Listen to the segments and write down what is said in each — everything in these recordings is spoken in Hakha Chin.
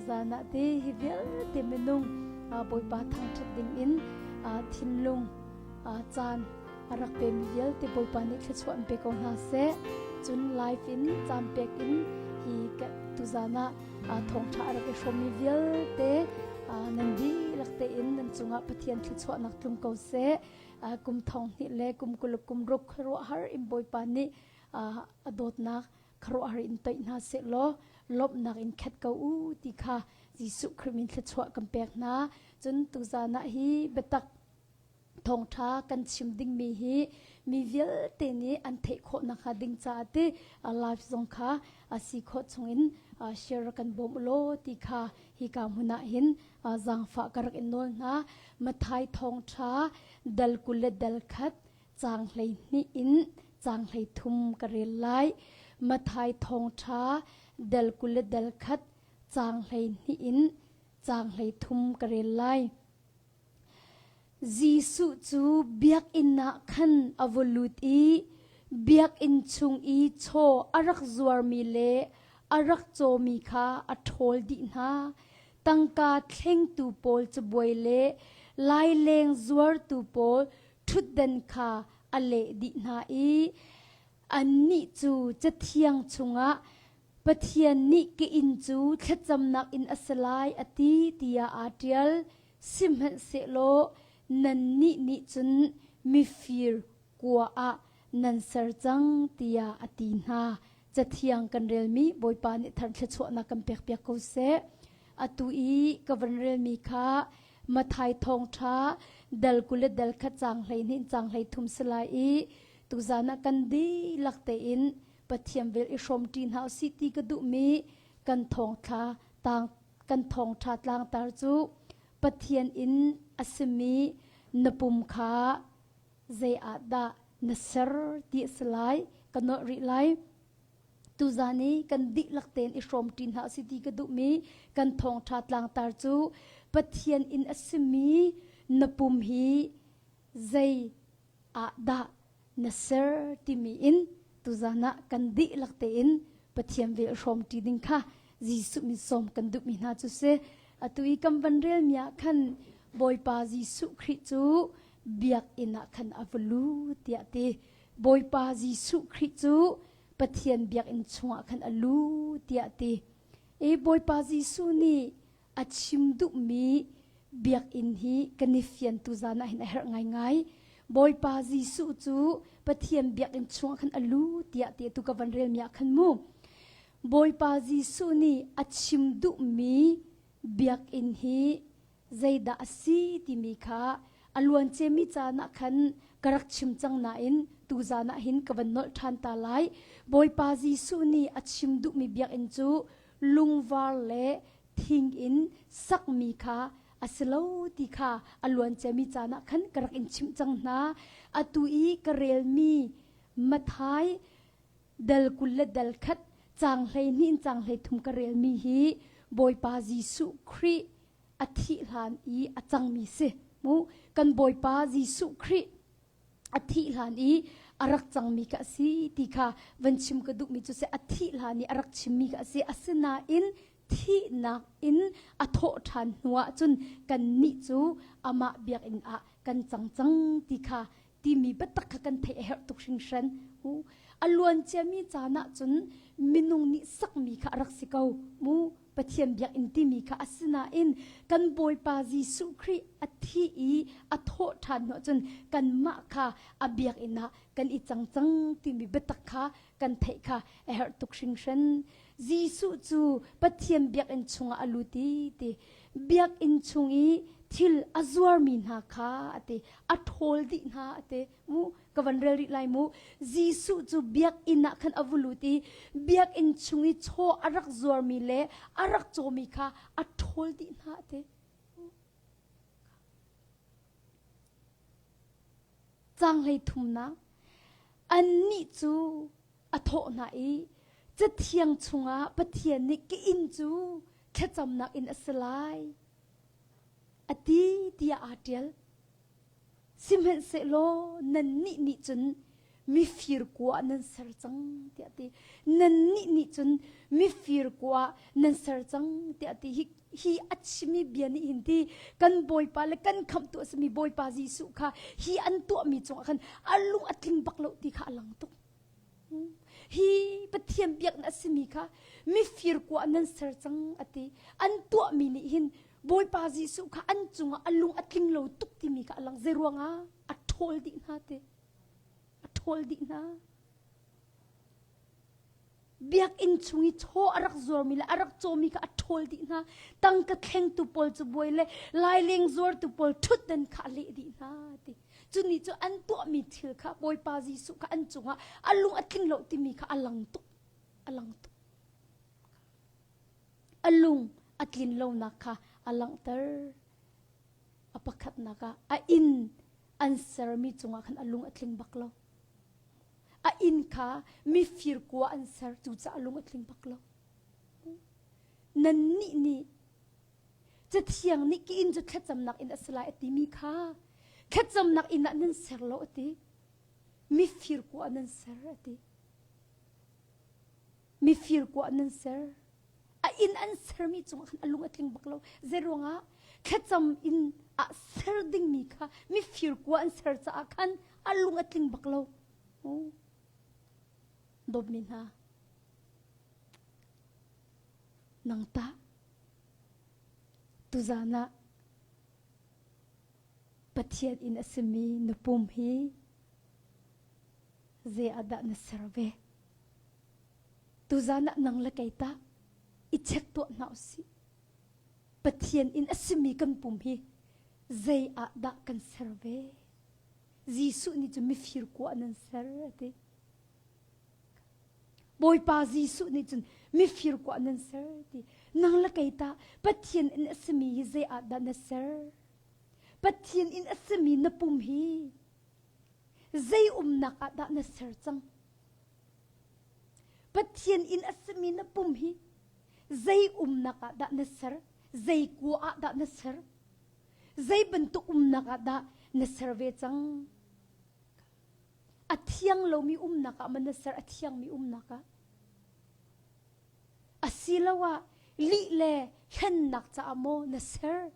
Tuzan ah te hi vialte minung Bawipa thangṭhat ding in thinlung caan a rak pemi vialte Bawipa nih thluachuah in pe ko hna seh. Cun live in caan pek in hi tuzan ah thawngṭha a rak i hrawmmi vialte nan dihlak tein nan cungah Pathian thluachuahnak tlung ko seh. Kum thong hnih le kum kul kum ruk khuaruahhar in Bawipa nih a dawtnak khuaruahhar in toih hna sehlaw lawmhnak in khat ko u ti kha Jesuh Khrih min thluachuah kan pek hna. Cun tuzan ah hi biatak thawngṭha kan chim dingmi hi mi vialte nih an theih khawh nakhnga ding caah ti live zong kha a si khawh chungin share kan bawm u law ti kha hika hmun ah hin zaangfah ka rak in nawl hna. Mathai thawngṭha dal 20 le dal khat caang 12 in caang 33 ka rel lai. Mathai thawngṭha dal 20 le dal khat caang 12 in caang 33 ka rel lai. Jesuh cu biakinn ah khan a va lut i biakinn chung i chaw a rak zuarmi le a rak cawmi kha a ṭhawl dih hna. Tangka thlengtu pawl cabuai le laileng zuartu pawl ṭhutdan kha a leh dih hna i annih cu Cathiang chungah Pathian nih ka inn cu thlacamnak inn a si lai a ti tiah aa ṭial. Sihmanhsehlaw nannih nih cun mifir kua ah nan ser cang tiah a ti hna. Cathiang kan relmi Bawipa nih thar thluachuahnak kan pekpiak ko seh. Atu i ka van relmi kha Mathai thawngṭha dal 20 le dal khat caang 12 caang 33 si lai i tuzan ah kan dihlak tein Pathian vel i hrawmṭi hna usih ti ka duhmi kan thawngthla tang kan thawngṭha tlangtar cu Pathian in a simi na pum kha zei ah dah na ser ti a si lai ka nolh rih lai. Tuzan i kan dihlak tein i hrawmṭi hna usih ti ka duhmi kan thawngṭha tlangtar cu Pathian in a simi na pum hi zei ah dah na ser timi in tuzan ah kan dihlak tein Pathian vel hrawmṭi ding kha Jesuh min sawm kan duhmi hna cu si. Atu i kan van relmi ah khan Bawipa Jesuh Khrih cu biakinn ah khan a va lu tiah ti. Bawipa Jesuh Khrih cu Pathian biakinn chungah khan a lu tiah ti. I Bawipa Jesuh nih a chim duhmi biakinn hi kan i fian tu zan ah hin a herh ngaingai. Bawipa Jesuh cu Pathian biakinn chungah khan a lu tiah ti tu ka van relmi ah khan mu. Bawipa Jesuh nih a chim duhmi biakinn hi zeidah a si timi kha a luanciami caan ah khan ka rak chim cang nain tuzan ah hin ka van nolh ṭhan ta lai. Bawipa Jesuh nih a chim duhmi biakinn cu lungvar le thing in sakmi kha a si lo ti kha a luanciami caan ah khan ka rak in chimh cang hna. Atu i ka relmi Mathai dal 20 le dal khat caang 12 in caang 33 ka relmi hi Bawipa Jesuh Khrih a thih hlan i a cangmi si mu kan Bawipa Jesuh Khrih a thih hlan i a rak cangmi kha a si ti kha van chim ka duhmi cu si a thih hlan i a rak chimmi kha a si asinain thihnak in a thawh ṭhan hnuah cun kannih cu amah biakinn ah kan cang cang ti kha timi biatak kha kan theih a herh tuk hringhran. A luan ciami caan ah cun minung nih sakmi kha a rak si ko mu Pathian biakinn timi kha asinain kan Bawipa Jesuh Khrih a thi i a thawh ṭhan hnuah cun kanmah kha a biakinn ah kan i cang cang timi biatak kha kan theih kha a herh tuk hringhran. Jesuh cu Pathian biakinn chungah a lut i ti biakinn chung i thil a zuarmi hna kha a ti a ṭhawl dih hna a ti mu ka van rel rih lai mu Jesuh cu biakinn ah khan a vu lut i biakinn chung i chaw a rak zuarmi le a rak cawmi kha a ṭhawl dih hna a ti Caang 33nak Annih cu a thawh hna i Cathiang chungah Pathian nih ka inn cu thlacamnak inn a si lai a ti tiah aa ṭial. Sihmanhsehlaw nannih nih cun Mifir kua nan ser cang tiah ti. Nannih nih cun mifir kua nan ser cang tiah ti. Hi, hi a chimmi bia nih hin ti kan Bawipa le kan khamhtu a simi Bawipa Jesuh kha hi an tuahmi cungah khan a lung a tling bak lo ti kha a lang tuk. Hi Pathian biaknak a simi kha mifir kua nan ser cang a ti. An tuahmi nih hin Bawipa Jesuh kha an cungah a lung a tling lo tuk timi kha a lang. Zeiruangah a ṭhawl dih hna ti. A ṭhawl dih hna. Biakinn chung i chaw a rak zuarmi le a rak cawmi kha a ṭhawl dih hna. Tangka thlengtu pawl cu buai le laileng zuartu pawl ṭhutdan kha a leh dih hna ti. Cu nih cu an tuahmi thil kha Bawipa Jesuh kha an cungah a lung a tling lo timi kha a lang tuk. A lang tuk. A lung a tlin lonak kha a langhter. A pakhatnak ah a inn an sermi cungah khan a lung a tling bak lo. A inn kha mifir kua an ser cucaah a lung a tling bak lo. Nannih nih Cathiang nih ki inn cu thlacamnak inn a si lai a timi kha thlacamnak inn ah nan ser lo a ti. Mifir kua nan ser a ti. Mifir kua nan ser. A inn an sermi cungah khan a lung a tling bak lo. Zeiruangah thlacam inn ah ser dingmi kha mifir kua an ser caah khan a lung a tling bak lo. Dawtmi hna, nang tah Tuzaan ah Pathian inn a simi na pum hi zei ah dah na ser ve? Tuzaan ah nang le kei tah i check tuah hna usih. Pathian inn a simi kan pum hi zei ah dah kan ser ve? Jesuh nih cun mifir kua nan ser a ti. Bawipa Jesuh nih cun mifir kua nan ser ti. Nang le kei tah Pathian in a simi hi zei ah dah na ser? Pathian in a simi na pum hi zei umnak ah dah na ser cang? Pathian in a simi na pum hi zei umnak ah dah na ser? Zei kua ah dah na ser? Zei bantuk umnak ah dah na ser ve cang? A thiang lomi umnak ah man na ser a thiangmi umnak ah asiloah lih le hlennak caah maw na ser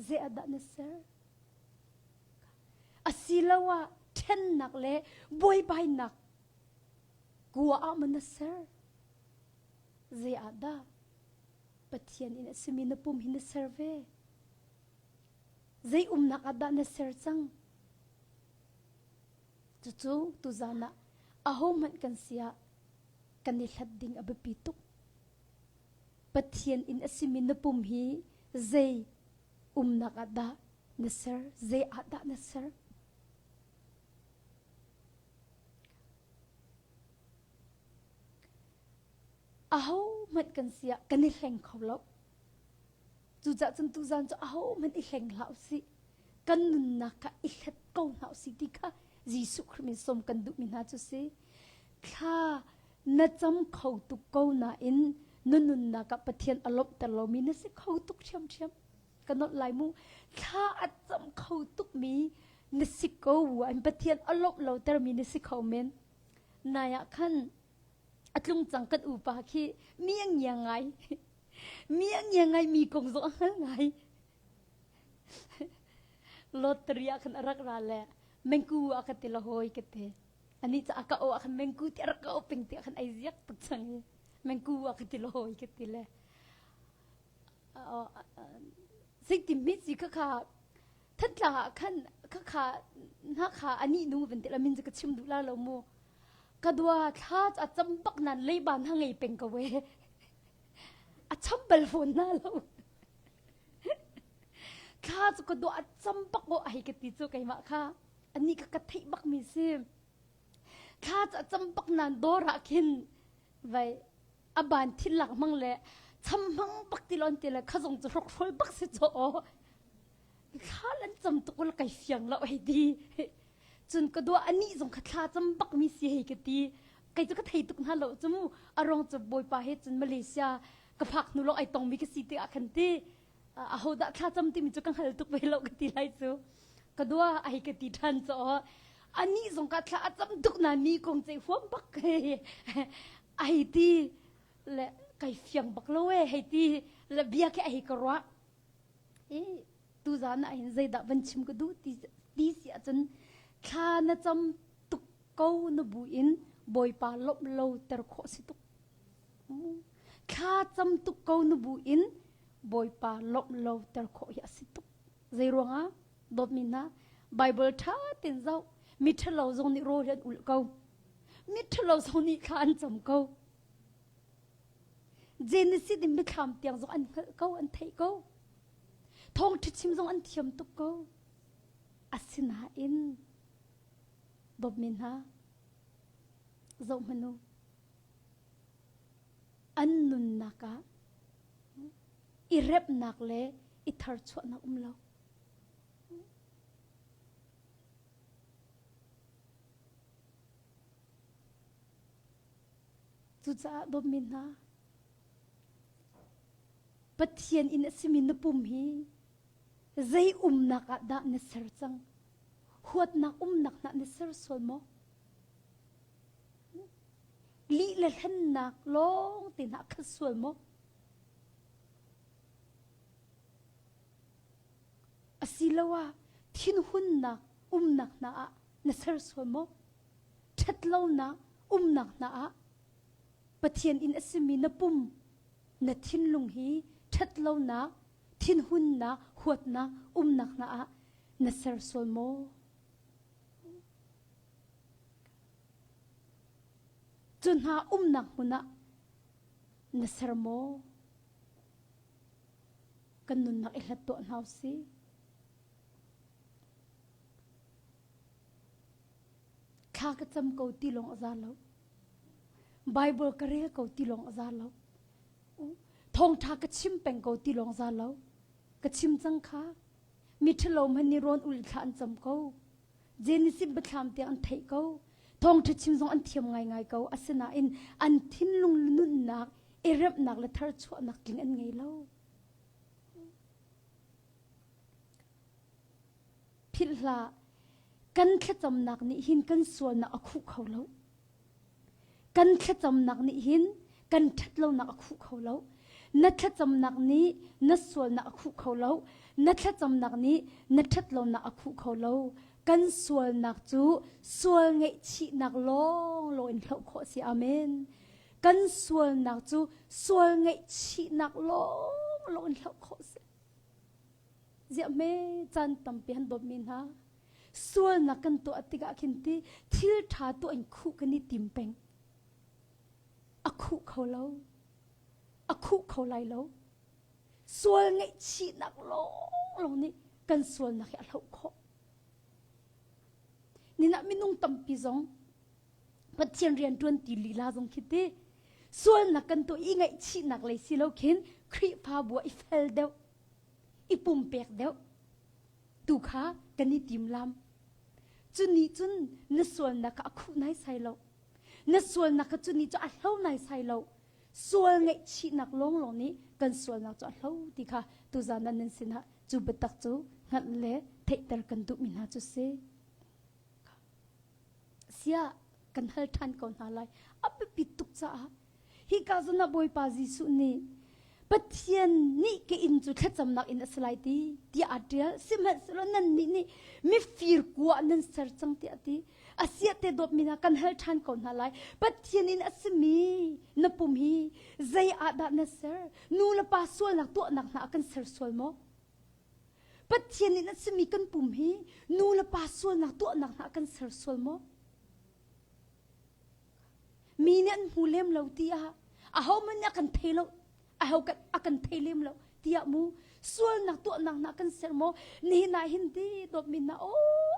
zei ah dah na ser asiloah ṭhennak le buaibainak kua ah maw na ser zei ah dah Pathian in a simi na pum hi na ser ve Zei umnak ah dah na ser cang? Cucu tuzan ah ahohmanh kan si ah kan i hlat ding a biapi tuk. Pathian inn a simi na pum hi zei umnak ah dah na ser? Zei ah dah na ser? Ahohmanh kan si ah kan i hleng kho lo. Cucaah cun tuzan cu ahohmanh i hleng hlah usih. Kan nunnak kha i hlet ko hna usih ti kha Jesuh Khrih min sawm kan duhmi hna cu si. Thla na cam kho tuk ko nain na nunnak ah Pathian a lawmhter lomi na si kho tuk ṭhiamṭhiam. Ka nolh lai mu. Thla a cam kho tukmi na si ko an Pathian a lawmh lotermi na si kho men. Nai ah khan a tlung cang kan upa khi mi a ngia ngai. Mi a ngia ngai mi kong zong a hngal ngai. Lottery ah khan a rak ra le mengku ah ka ti la hawi ka ti. Ani ca ka o ah khan mengku ti a rak ka o ping ti ah khan ai ziak tuk cang i mengku ah ka ti la hawi ka ti le zeitin mi si kha kha Thantlang ah khan kha kha na kha ani nu van ti la min ka chim duh la lo mu ka dua thla a cam bak nan leiba na ngei peng ko we a cham bal fawn na lo thla cu ka dua a cam bak ko ai ka ti cu keimah kha ani ka ka theih bak mi si thla cu a cam bak nan dawr ah khin vai a ban thil lak hmang le cham hmang bak ti lon ti le khazong cu hrok hrol bak si cho thla lan cam tuk la kai fiang lo hei ti cun ka dua ani zong kha thla cam bak mi si hei ka ti kei cu ka thei tuk hna lo cu mu a rong cu bawipa he cun Malaysia ka phak hnu lawng ai tong mi ka si ti ah khan ti aho dah thla cam timi cu ka hngal tuk ve lo ka ti lai cu ka dua ai ka ti ṭhan cu. Anih zong ka thla a cam tuk na mi kong cei huam bak ai ti le kai fiang bak lo e hei ti le bia khi ai ka ruah. I tuzan ah hin zeidah van chim ka duh ti ti si ahcun thla na cam tuk ko na bu in Bawipa lawmh lo ter khawh si tuk. Thla cam tuk ko na bu in Bawipa lawmh lo ter khawh hi a si tuk. Zei ruangah dawtmi hna Bible ṭha tein zoh mi ṭhalo zong nih rawl an ulh ko. Mi ṭhalo zong nih thla an cam ko. Genesis in mithlam tiang zong an hngalh ko, an theih ko. Thawngṭha chim zong an thiam tuk ko. Asinain dawtmi hna zoh hmanh u. An nunnak ah i remhnak le i tharchuahnak um lo. Cucaah dawtmi hna, Pathian inn a simi na pum hi zei umnak ah dah na ser cang? Huatnak umnak hna na ser sual maw? Lih le hlennak lawng te hna khat sual maw? Asiloah thinhunnak umnak hna ah na ser sual maw? Ṭhatlonak umnak hna ah Pathian inn a simi na pum, na thinlung hi ṭhatlonak, thinhunnak, huatnak umnak hna ah na ser sual maw? Cu hna umnak hmun ah na ser maw? Kan nunnak i hlat tuah hna usih. Thla ka cam ko ti lawng a za lo. Bible ka rel ko ti lawng a za lo. Thawngṭha ka chim peng ko ti lawng za lo. Ka chim cang kha. Mi ṭhalo hmanh nih rawn ul thla an cam ko. Genesis biathlam tiang an theih ko. Thawngṭha chim zong an thiam ngaingai ko. Asinain an thinlung nunnak, i remhnak le tharchuahnak tling an ngei lo. Philh hlah, kan thlacamnak nih hin kan sualnak a khuh kho lo. Kan thlacamnak nih hin kan ṭhatlonak a khuh kho lo. Na thlacamnak nih na sualnak a khuh kho lo. Na thlacamnak nih na ṭhatlonak a khuh kho lo. Kan sualnak cu sual ngaihchihnak lawnglawng in hloh khawh a si. Amen. Kan sualnak cu sual ngaihchihnak lawnglawng in hloh khawh a si. Ziah hme caan tampi han dawtmi hna sualnak kan tuah tikah khin ti thil ṭha tuah in khuh kan i tim peng. A khuh kho lo. A khuh kho lai lo. Sual ngaihchihnak lawnglawng nih kan sualnak hi a hloh khawh. Ninah minung tampi zong Pathian rian ṭuan ti lila zong khi ti sualnak kan tuah i ngaihchihnak lei si lo khin Khrihfabu ah i fel deuh i pumpek deuh tu kha kan i tim lam. Cu nih cun na sualnak kha a khuh naisai lo. Na sualnak kha cu nih cu a hlo naisai lo. Sual ngaihchihnak lawnglawng nih kan sualnak cu a hlo ti kha tuzan ah nan sinah cu biatak cu hngalh le theihter kan duhmi hna cu si. Siah kan hal ṭhan ko hna lai. A biapi tuk caah hika zawn ah Bawipa Jesuh nih Pathian nih ka inn cu thlacamnak inn a si lai ti tiah aa ṭial. Sihmanhsehlaw nannih nih mifir kua nan ser cang tiah a ti. Asiah te dawtmi hna kan hal ṭhan ko hna lai. Pathian inn a simi na pum hi zei ah dah na ser? Nu le pa sualnak tuahnak hna ah kan ser sual maw? Pathian inn a simi kan pum hi nu le pa sualnak tuahnak hna kan ser sual maw? Mi nih an hmu lem lo tiah ahohmanh nih a kan thei lo aho kan a kan thei lem lo tiah mu sualnak tuahnak hna kan ser maw nihin ah hin ti dawtmi hna aw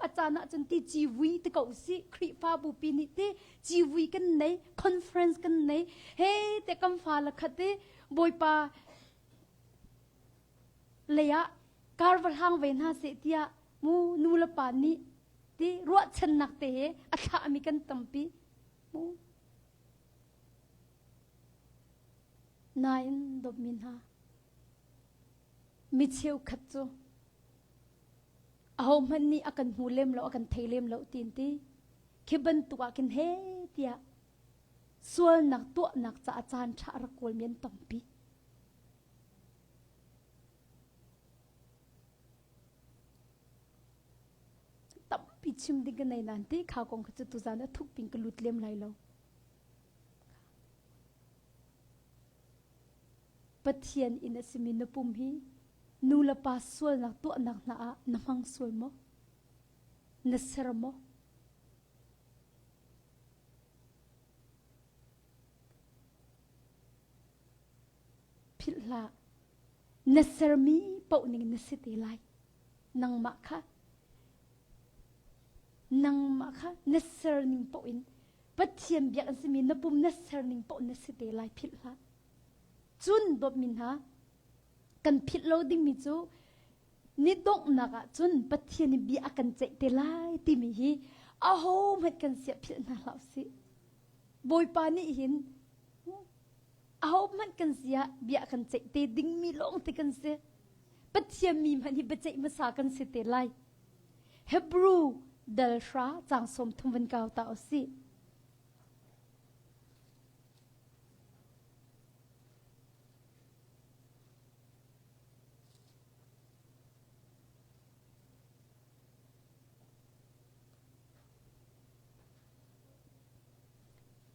a caan ah cun ti civui ti ko si Khrihfabu pi nih ti civui kan nei conference kan nei he te kam fa la khat ti Bawipa lei ah kar va hlang ve hna seh tiah mu nu le pa nih ti ruahchannak te he a thlahmi kan tampi mu nain dawtmi hna mi cheukhat cu ahohmanh nih a kan hmu lem lo a kan thei lem lo tiin ti. Khi bantuk ah khin he tiah sualnak tuahnak caah caan ṭha a rak kawlmi an tampi. Tampi chim ding ka nei nain ti kha kong kha cu tuzan a thuk pin ka lut lem lai lo. Pathian inn a simi na pum hi nu le pa sualnak tuahnak hna ah na hmang sual maw? Na ser maw? Philh hlah. Na sermi paoh ning na si te lai. Nangmah kha nangmah kha na ser ning paoh in Pathian biak an simi na pum na ser ning paoh na si te lai philh hlah. Cun dawtmi hna kan philh lo dingmi cu ni donghnak ah cun Pathian nih bia a kan ceih te lai timi hi aho hmanh kan siah philh hna hlah usih. Bawipa nih hin aho hmanh kan siah bia kan ceih te dingmi lawng te kan si. Pathian mi hmanh hi biaceih hmasa kan si te lai. Hebrew dal hra cang sawm thum van kau ta usih.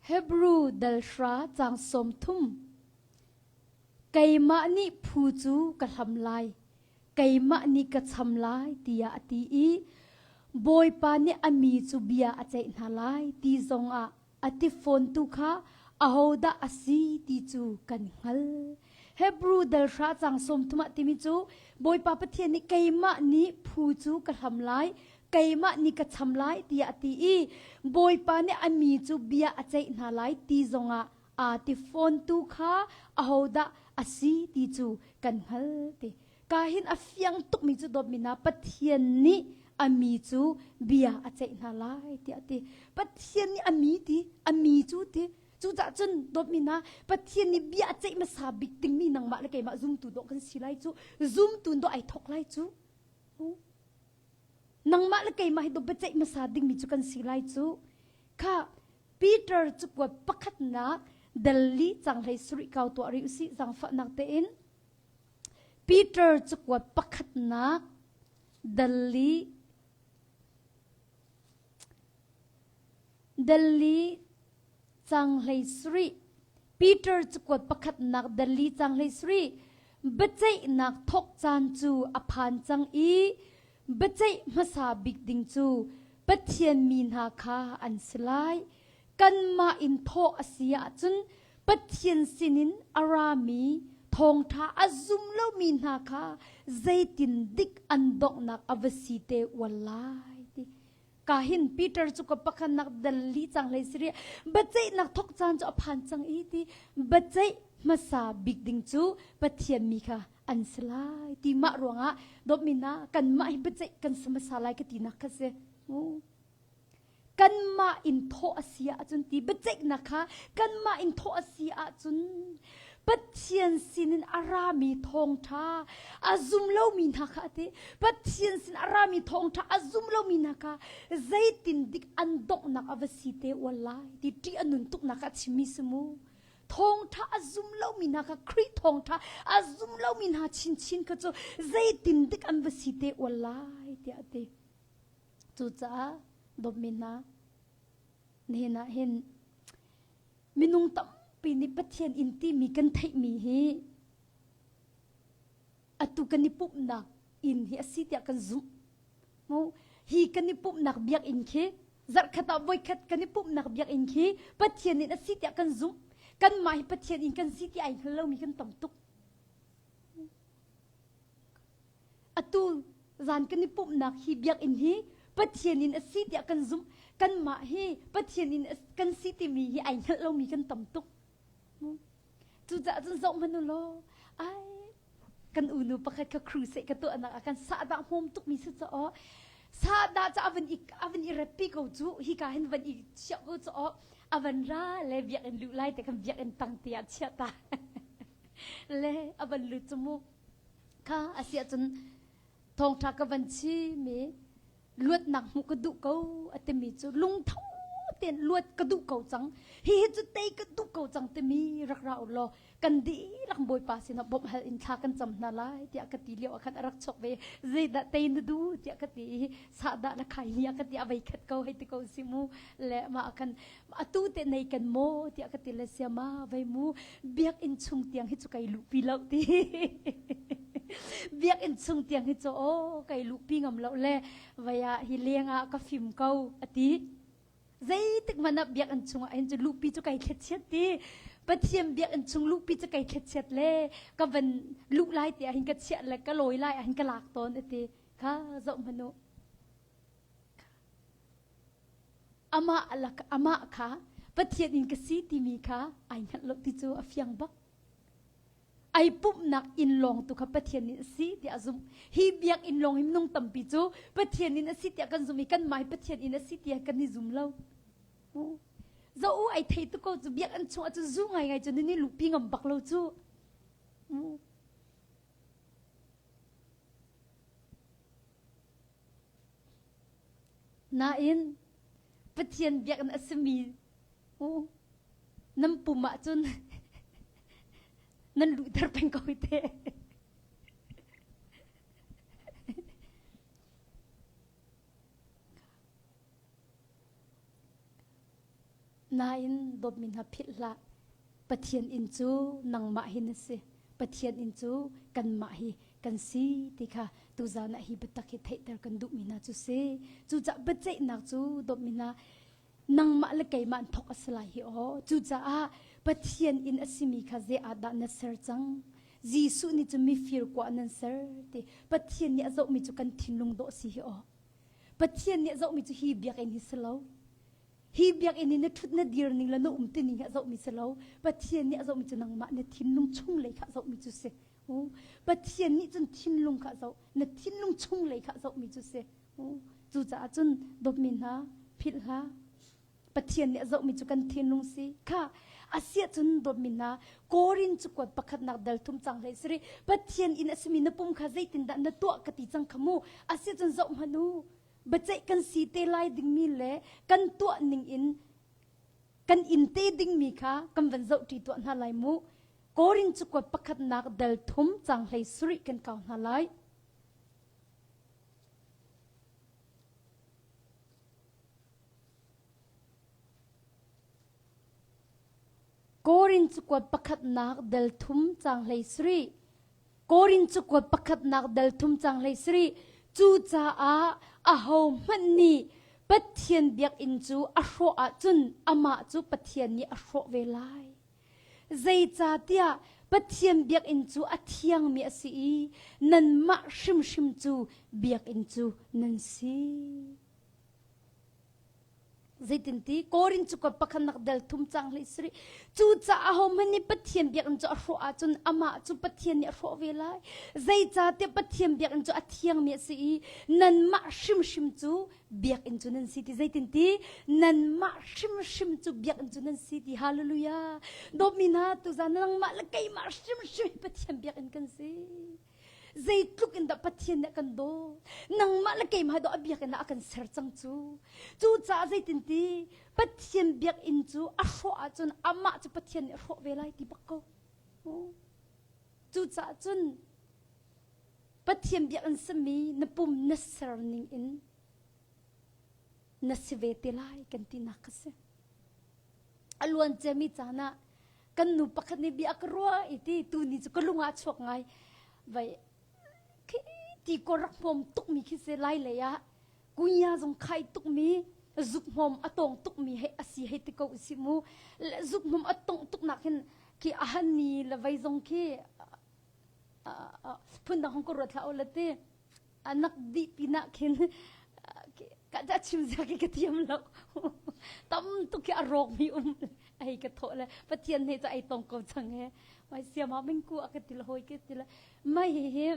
Hebru dal hra cang sawm thum. Keimah nih phu cu ka hlam lai, keimah nih ka cham lai tiah a ti i Bawipa nih a mi cu bia a ceih hna lai ti zongah a ti fawntu kha ahodah a si ti cu kan hngal. Hebru dal hra cang sawm thum ah timi cu Bawipa Pathian nih keimah nih phu cu ka hlam lai, keimah nih ka cham lai tiah a ti i Bawipa nih a mi cu bia a ceih hna lai ti zongah aa ti fawntu kha ahodah a si ti cu kan hngal ti. Ka hin a fiang tukmi cu dawtmi hna Pathian nih a mi cu bia a ceih hna lai tiah a ti. Pathian nih a mi ti, a mi cu ti. Cucaah cun dawtmi hna Pathian nih bia a ceih hmasa bik dingmi nangmah le keimah zumtu dawh kan si lai cu. Zumtu dawh ai thawk lai cu. Nangmah le keimah hi dawh biaceih hmasa dingmi cu kan si lai cu. Kha Peter cakuat pakhatnak dal li cang hlei sarih kau tuah rih usih zaangfahnak tein. Peter cakuat pakhatnak dal li dal li cang hlei sarih Peter cakuat pakhatnak dal li cang hlei sarih biaceihnak thawk caan cu a phan cang i biaceih hmasa bik ding cu Pathian mi hna kha an si lai. Kanmah in thawh a si ahcun Pathian sinin a rami thawngṭha a zum lomi hna kha zeitin dik an donghnak a va si te ual lai ti. Ka hin Peter cu ka pakhatnak dal li cang hlei si rih. Biaceihnak thawk caan cu a phan cang i ti biaceih hmasa bik ding cu Pathian mi kha an si lai ti mah ruangah dawtmi hna kanmah hi biaceih kan si hmasa lai ka tinak kha si. Kanmah in thawh a si ahcun ti biaceihnak kha kanmah in thawh a si ahcun Pathian sinin a rami thawngṭha a zum lomi hna kha a ti. Pathian sin a rami thawngṭha a zum lomi hna kha zeitin dik an donghnak a va si te ual lai ti ṭih a nun tuknak kha a chimmi si mu. Thawngṭha a zum lomi hna kha Khrih thawngṭha a zum lomi hna chinchin kha cu zeitin dik an va si te ual lai tiah a ti. Cucaah dawtmi hna, nihin ah hin minung tampi nih Pathian inn timi kan theihmi hi atu kan i pumhnak inn hi a si tiah kan zumh. Mu hi kan i pumhnak biakinn khi zarhkhat ah voikhat kan i pumhnak biakinn khi Pathian inn a si tiah kan zumh. Kanmah hi Pathian inn kan si ti ai hngal lomi kan tam tuk. Atu zan kan i pumhnak hi biakinn hi Pathian in a si tiah kan zumh. Kanmah hi Pathian in kan si timi hi ai hngalh lomi kan tam tuk. Cucaah cun zoh hmanh u law, ai kan unu pakhat kha crusade ka tuahnak ah kan sahdah hmawm tukmi si caw sahdah cu a van i a van i reppi ko cu hika hin van i chiah ko cu a van ra le biakinn luh lai te kan biakinn tang te ah chiah ta le a van lut cu mu Kha a si ahcun thawngṭha ka van chim i luatnak hmuh ka duh ko a timi cu lungtho tein luat ka duh ko cang. Hihi cu tei ka duh ko cang timi rak ra u law kan dihlak Bawipa sinah bawmh hal in thla kan cam hna lai tiah ka ti lio ah khan a rak chok ve. Zeidah tei na duh tiah ka ti i sahdah na khai ni ah ka ti a vei khat ko hei ti ko si mu le mah ah khan atu te nei kan maw tiah ka ti le siama vei mu biakinn chung tiang hi cu kai luhpi lo ti biakinn chung tiang hi cu aw kai luhpi ngam lo le vei ah hi leng ah ka fim ko ati zeitik hmanh ah biakinn chung ah hin cu luhpi cu kai thlet ti Pathian biakinn chung luhpi cu kai thlet le ka van luh lai ti ah hin ka chiah le ka lawi lai ah hin ka lak tawn ati kha zoh hmanh u Amah lak amah kha Pathian in ka si timi kha ai hngalh lo ti cu a fiang bak. Ai pumhnak inn lawng tu kha Pathian in a si tiah a zumh. Hi biakinn lawng hi minung tampi cu Pathian in a si tiah kan zumh i kanmah hi Pathian in a si tiah kan i zum lo. Zoh u ai thei tuk ko cu biakinn chungah cu zu ngaingai cu nan i luhpi ngam bak lo cu. Nain Pathian biakinn a simi nan pum ahcun nan luhter peng ko hi teh. Nain dawtmi hna philh hlah. Pathian inn cu nangmah hi na si. Pathian inn cu kanmah hi kan si ti kha tuzan ah hi biatak hi theihter kan duhmi hna cu si. Cucaah biaceihnak cu dawtmi hna nangmah le keimah an thawk a si lai hi aw. Cucaah Pathian inn a simi kha zei ah dah na ser cang? Jesuh nih cun mifir kua nan ser ti. Pathian nih a zohmi cu kan thinlung dawh si hi aw. Pathian nih a zohmi cu hi biakinn hi si lo. Hi biakinn i na ṭhut na dir ning le na um ti ning hi a zohmi si lo. Pathian nih a zohmi cu nangmah na thinlung chunglei kha a zohmi cu si. Pathian nih cun thinlung kha a zoh. Na thinlung chunglei kha a zohmi cu si. Cucaah cun dawtmi hna philh hlah. Pathian nih a zohmi cu kan thinlung si. Kha asiah cun dawtmi hna Korin cu kuat pakhatnak dal thum cang hlei siri Pathian inn a simi na pum kha zeitindah na tuah ka ti cang kha mu. Asiah cun zoh hmanh u. Biaceih kan si te lai dingmi le kan tuah ning in kan in te dingmi kha kan van zohṭi tuah hna lai mu. Korin cu kuat pakhatnak dal thum cang hlei sarih kan kau hna lai. Korin cakuat pakhatnak dal thum cang hlei sarih. Korin cakuat pakhatnak dal thum cang hlei sarih. Cucaah ahohmanh nih Pathian biakinn cu a hrawh ahcun amah cu Pathian nih a hrawh ve lai. Zeicahtiah Pathian biakinn cu a thiangmi a si i nanmah hrimhrim cu biakinn cu nan si. Zeitinti Korin cu ka pakhatnak del thum cang hlei sari. Cucaah ahohmanh nih Pathian biakinn cu a hrawh ahcun amah cu Pathian nih a hrawh ve lai. Zeicahtiah Pathian biakinn cu a thiangmi a si i nanmah hrimhrim cu biakinn cu nan si ti. Zeitinti nanmah hrimhrim cu biakinn cu nan si ti. Hallelujah. Dawtmi hna tuzan nangmah le keimah hrimhrim hi Pathian biakinn kan si. Zeitluk in dah Pathian nih a kan dawt. Nangmah le keimah dawh a biakinn ah a kan ser cang cu. Cucaah zeitinti Pathian biakinn cu a hrawh ahcun amah cu Pathian nih a hrawh ve lai ti bak ko. Cucaah cun Pathian biakinn simi na pum na ser ning in na si ve te lai kan tinak kha si. A luan ciami caan ah kan nu pakhat nih bia ka ruah i ti tuni cu ka lung ah chuak ngai vai khi ti ko rak hmawm tukmi khi si lai lei ah kunya zong khai tukmi zuk hmawm a tawng tukmi hei asi hei ti ko si mu zuk hmawm a tong tuk nak hin khi a han ni le vei zong khi phundang hong ko ruat hlah u la ti anak dih pinah khin ka ta chim zia ki ka thiam lo tam tuk khi a rawk mi um ai ka tho le pathian he cha ai tong ko chang he mai siama ming ku a ka til hoi ke til mai hi hi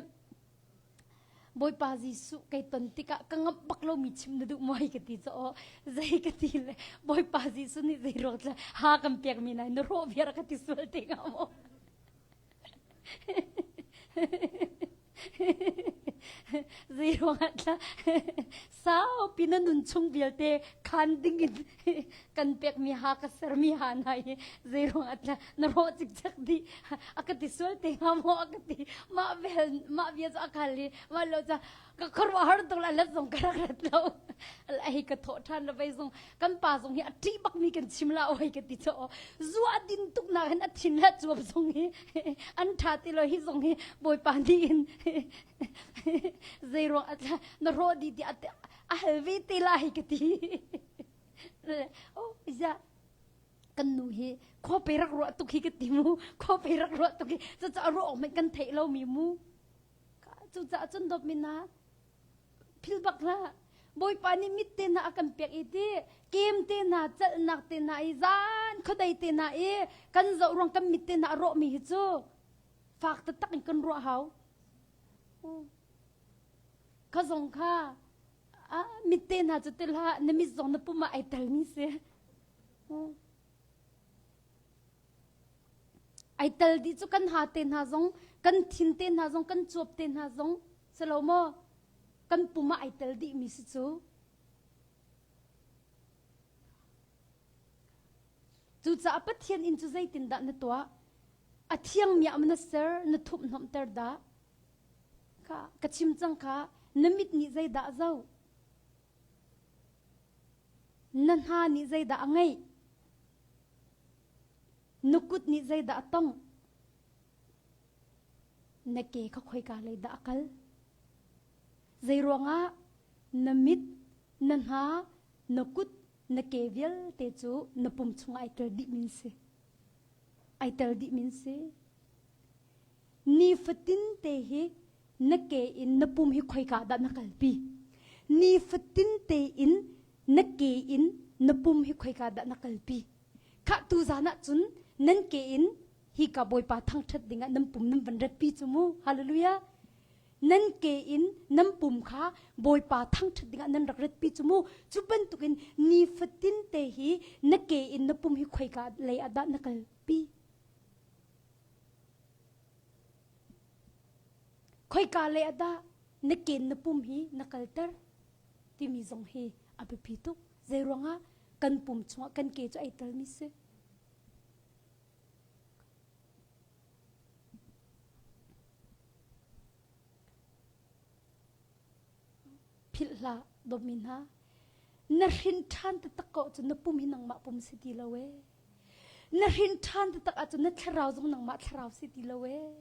Bawipa Jesuh kai ton tikah ka ngamh bak lo mi chim na duh maw ka ti cho zei ka ti le Bawipa Jesuh nih zei ruang tla ha kan pek mi nai na rawh viar ka ti sual te nga maw Zeiruangah tla saupi na nun chung vialte Khan ding in kan pekmi ha ka sermi ha na hi zeiruang ah na rawh cikcek dih a ka ti sual te hnga maw a ka ti mah vel mah bia cu a khal i mah lo ca ka khuaruahhar tuk la let zong ka rak ret lo hei ka thawh ṭhan la vei zong kan pa zong hi a ṭih bakmi kan chim la oi ka ti cho zu a din tuk nak hin a thin le cuap zong hi an ṭha ti lo hi zong hi bawipa nih in zeiruang na rawh dih ti a hal ve te lai ka ti oh ya kan nu hi khaw pe rak ruah tuk hi ka ti mu khaw pe rak ruah tuk hi cucaah ruah awk hmanh kan theih lo mi mu cucaah cun dawt mi na phil bak hlah Bawipa nih mit te hna a kan pek i ti kem te hna calhnak te hna i zan khuadei te hna i kan zoh ruang kan mit te hna a rawh mi hi cu fak taktak in kan ruah hau Kha zong kha mit te hna cu til hlah na mit zong na pum ah ai telmi si. Ai tel dih cu kan ha te hna zong, kan thin te hna zong, kan cuap te hna zong, si lo maw? Kan pum ah ai tel dih mi si cu. Cucaah Pathian inn cu zeitindah na tuah? A thiangmi ah na ser, na thuphnawmhter dah? Kha ka chim cang kha na mit nih zeidah a zoh? Na hna nih zeidah a ngeih? Na kut nih zeidah a tongh? Na ke kha khoika lei dah a kal? Zeiruangah na mit, na hna, na kut, na ke vialte cu na pum chungah ai tel dih min si. Ai tel dih min si. Nifatin te hi na ke in na pum hi khoika dah na kalpi? Nifatin te in na ke in na pum hi khoika dah na kalpi? Khah tu zan ah cun nan ke in hi ka Bawipa thangṭhat dingah nan pum nan van ratpi cu mu. Hallelujah. Nan ke in nan pum kha Bawipa thangṭhat dingah nan rak ratpi cu mu. Cu bantukin nifatin te hi na ke in na pum hi khoika lei ah dah na kalpi? Khoika lei ah dah na ken na pum hi na kalter timi zong hi a biapi tuk. Zeiruangah kan pum chungah kan ke cu ai telmi si. Philh hlah dawtmi hna na hrin ṭhan taktak ko cu na pum hi nangmah pum si ti lo ee. Na hrin ṭhan taktak ahcun na thlarau zong nangmah thlarau si ti lo ee.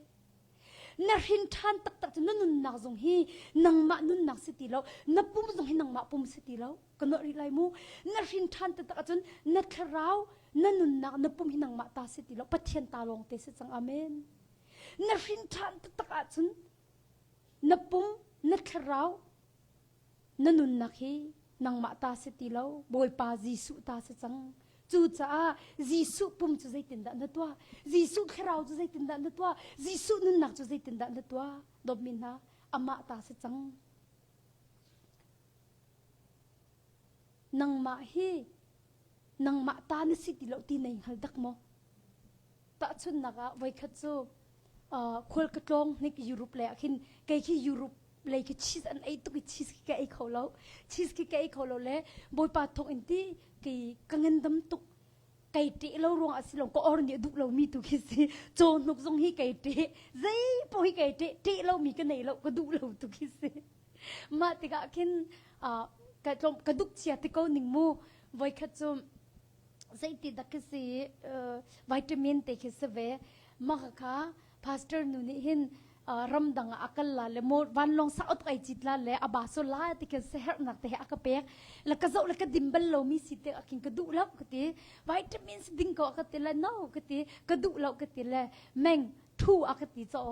Na hrin ṭhan taktak cu na nunnak zong hi nangmah nunnak si ti lo, na pum zong hi nangmah pum si ti lo. Ka nawh rih lai mu. Na hrin ṭhan taktak ahcun na thlarau, na nunnak, na pum hi nangmah ta si ti lo, Pathian ta lawng te si cang. Amen. Na hrin ṭhan taktak ahcun na pum, na thlarau, na nunnak hi nangmah ta si ti lo Bawipa Jesuh ta si cang cucaah Jesuh pum cu zeitindah na tuah Jesuh thlarau cu zeitindah na tuah Jesuh nunnak cu zeitindah na tuah dawtmi hna amah ta si cang nangmah hi nangmah ta na si ti lo ti nei hngal dak maw tahchunnak ah voikhat cu khual ka tlawng hnik Europe le ah khin kei khi Europe lei khi cheese an ei tuk i cheese khi ka ei kho lo cheese khi ka ei kho lo le bawipa thawk in ti kei ka ngandam tuk kei ṭeh lo ruang ah si lo ka or nih a duh lo mi tu khi si caw hnuk zong hi kei ṭeh zei paoh hi kei ṭeh ṭeh lo mi ka nei lo ka duh lo tu khi si mah tikah khin ka tlawm ka duk chia ti ko ning mu voikhat cu zeiti dak khi si vitamin te khi si ve mah kha pastor nu nih hin ramdang ah a kal la le mo vanlawng sa ot ai cit la le a ba so la ti kan sehernak te he a ka pek la ka zoh le ka dim bal lo mi si te akin ka duh lo ka ti vitamins ding ko ka ti le no ka ti ka duh lo ka ti le meng thu a ka ti cho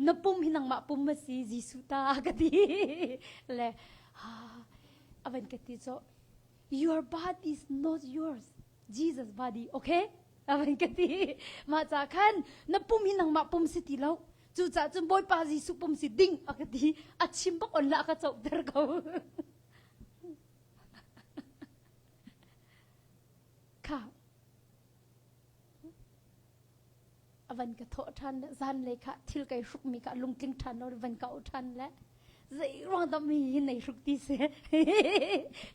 na pum hi nangmah pum ma si Jesuh ta ka ti le ha avan ka ti cho your body is not yours Jesus body okay avan ka ti mah ca khan na pum hi nangmah pum si ti lo cucaah cun Bawipa Jesuh pum si ding a ka ti a chim bak on la ka cohter ko kha avan ka thawh ṭhan le zan lei kha thil kai hrukmi kha lungtling ṭhan lo van ka ṭhan le. Zei ruang dah mi hi nei hruk ti si.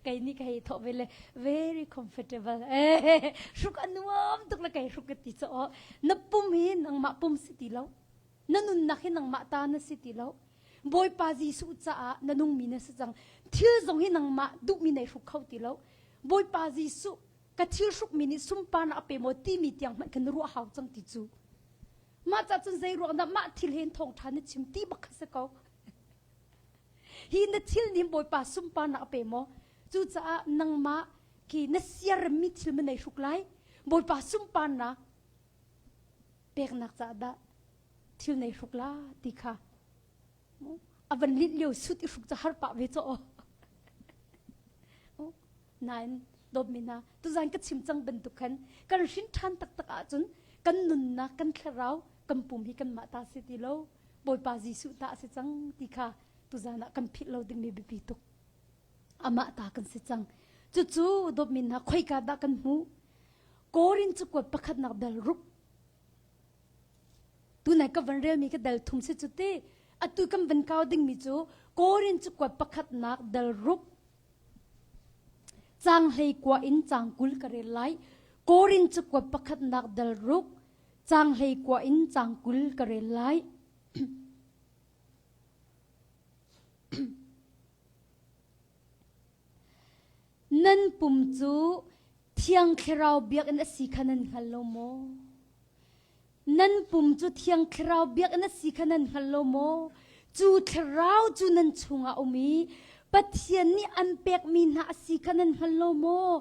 Kei nih ka hei thawh ve le very comfortable. Eh, hruk a nuam tuk le kei hruk ka ti caw. Na pum hi nangmah pum si ti lo. Na nunnak hi nangmah ta na si ti lo. Bawipa Jesuh caah na nungmi na si cang. Thil zong hi nangmah duhmi nei hruk kho ti lo. Bawipa Jesuh ka thil hrukmi nih sunparnak a pe maw timi tiang hmanh kan ruah hau cang ti cu. Mah ca cun zei ruang dah mah thil he thawngṭha na chim ti bak kha si ko. Hi na thil nih Bawipa sunparnak a pe maw? Cucaah nangmah khi na siaremmi thil ma nei hruk lai. Bawipa sunparnak peknak caah dah thil nei hruk la ti kha a van linh lio sut i hruk ca har pah ve caw. Nain dawtmi hna tuzan ka chim cang bantuk khan kan hrin ṭhan taktak ahcun kan nunnak kan thlarau kan pum hi kanmah ta si ti lo Bawipa Jesuh ta a si cang ti kha tuzan ah kan philh lo dingmi biapi tuk amah ta kan si cang cucu dawtmi hna khoika dah kan hmuh Korin cakuat pakhatnak dal ruk tunai ka van relmi ka dal thum si cu ti atu kan van kau dingmi cu Korin cakuat pakhatnak dal ruk Caang 19 in caang 20 ka rel lai. Korin cakuat pakhatnak dal ruk, caang 19 in caang 20 ka rel lai. Nan pum cu Thiang Thlarau biakinn a si kha nan hngal lo maw? Nan pum cu Thiang Thlarau biakinn a si kha nan hngal lo maw? Cu Thlarau cu nan chungah a um i Pathian nih an pekmi hna a si kha nan hngal lo maw?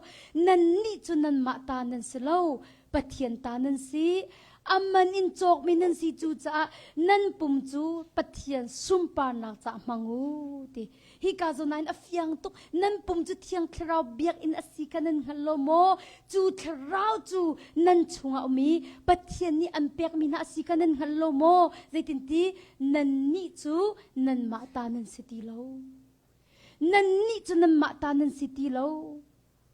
Nannih cu nanmah ta nan si lo, Pathian ta nan si. A man in cawkmi nan si cucaah nan pum cu Pathian sunparnak caah hmang u ti. Hika zawn ah hin a fiang tuk. Nan pum cu Thiang Thlarau biakinn a si kha nan hngal lo maw? Cu Thlarau cu nan chungah um i Pathian nih an pekmi hna a si kha nan hngal lo maw? Zeitinti nannih cu nanmah ta nan si ti lo. Nannih cu nanmah ta nan si ti lo.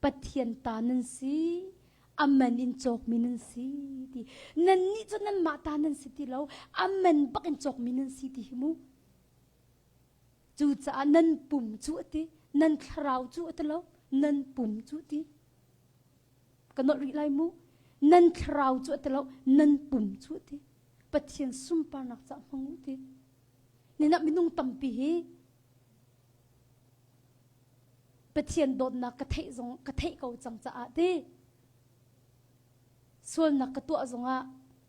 Pathian ta nan si. A man in cawkmi nan si ti. Nannih cu nanmah ta nan si ti lo. A man bak in cawkmi nan si ti hi mu. Cucaah nan pum cu a ti, nan thlarau cu a ti lo, nan pum cu a ti. Ka nolh rih lai mu. Nan thlarau cu a ti lo, nan pum cu a ti. Pathian sunparnak cah hmang u ti. Ninah minung tampi hi Pathian dawtnak ka theih zong ka theih ko cang caah ti sualnak ka tuah zongah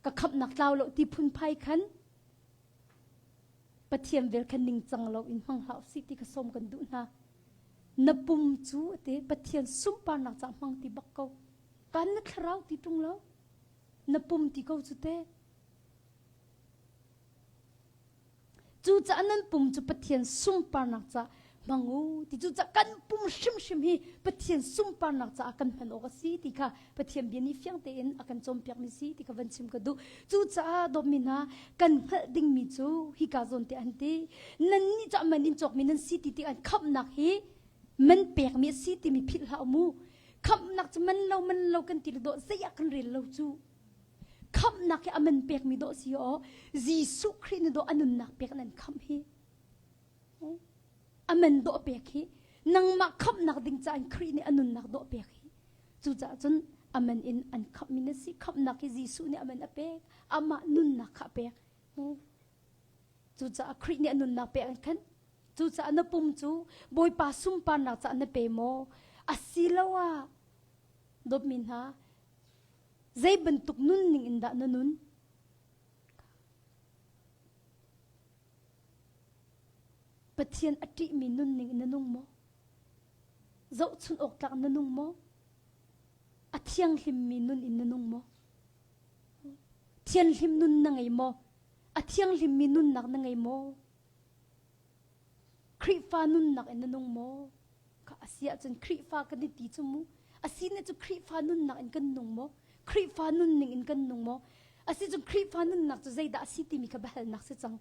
ka khamhnak tlau lo ti phunphai khan Pathian vel kha ningcang lo in hmang hlah usih ti kha sawm kan duh hna. Na pum cu te Pathian sunparnak ca hmang ti bak ko. Kan na thlarau ti ṭung lo. Na pum ti ko cu te. Cucaah nan pum cu Pathian sunparnak ca hmang u ti cucaah kan pum hrimhrim hi Pathian sunparnak caah kan hman awk a si ti kha Pathian bia nih fiang tein a kan cawnpiakmi si ti kha van chim ka duh. Cucaah dawtmi hna kan hngalh dingmi cu hika zawn te an ti. Nannih cu man in cawkmi nan si ti ti an khamhnak hi man pekmi a si timi philh hlah mu. Khamhnak cu man lo man lo kan ti le dawh zei ah kan rel lo cu. Khamhnak hi a man pekmi dawh si aw Jesuh Khrih nih dawh a nunnak pek nan khamh hi. A man dawh pek hi nangmah khamhnak ding caah Khrih nih a nunnak dawh pek hi. Cucaah cun a man in an khamhmi na si. Khamhnak hi Jesuh nih a man a pek. Amah nunnak kha a pek. Cucaah Khrih nih a nunnak pek an khan. Cucaah na pum cu Bawipa sunparnak caah na pe maw? Asiloah dawtmi hna, zei bantuk nunning in dah na nun? Pathian a ṭihmi nunning in na nung maw? Zohchunh awk tlak na nung maw? A thianghlimmi nun in na nung maw? Thianghlim nun na ngei maw? A thianghlimmi nunnak na ngei maw? Khrihfa nunnak in na nung maw? Ka a si ahcun Khrihfa kan i ti cu mu. A si ne cu Khrihfa nunnak in kan nung maw? Khrihfa nunning in kan nung maw? A si cun Khrihfa nunnak cu zeidah a si timi kha biahalnak si cang.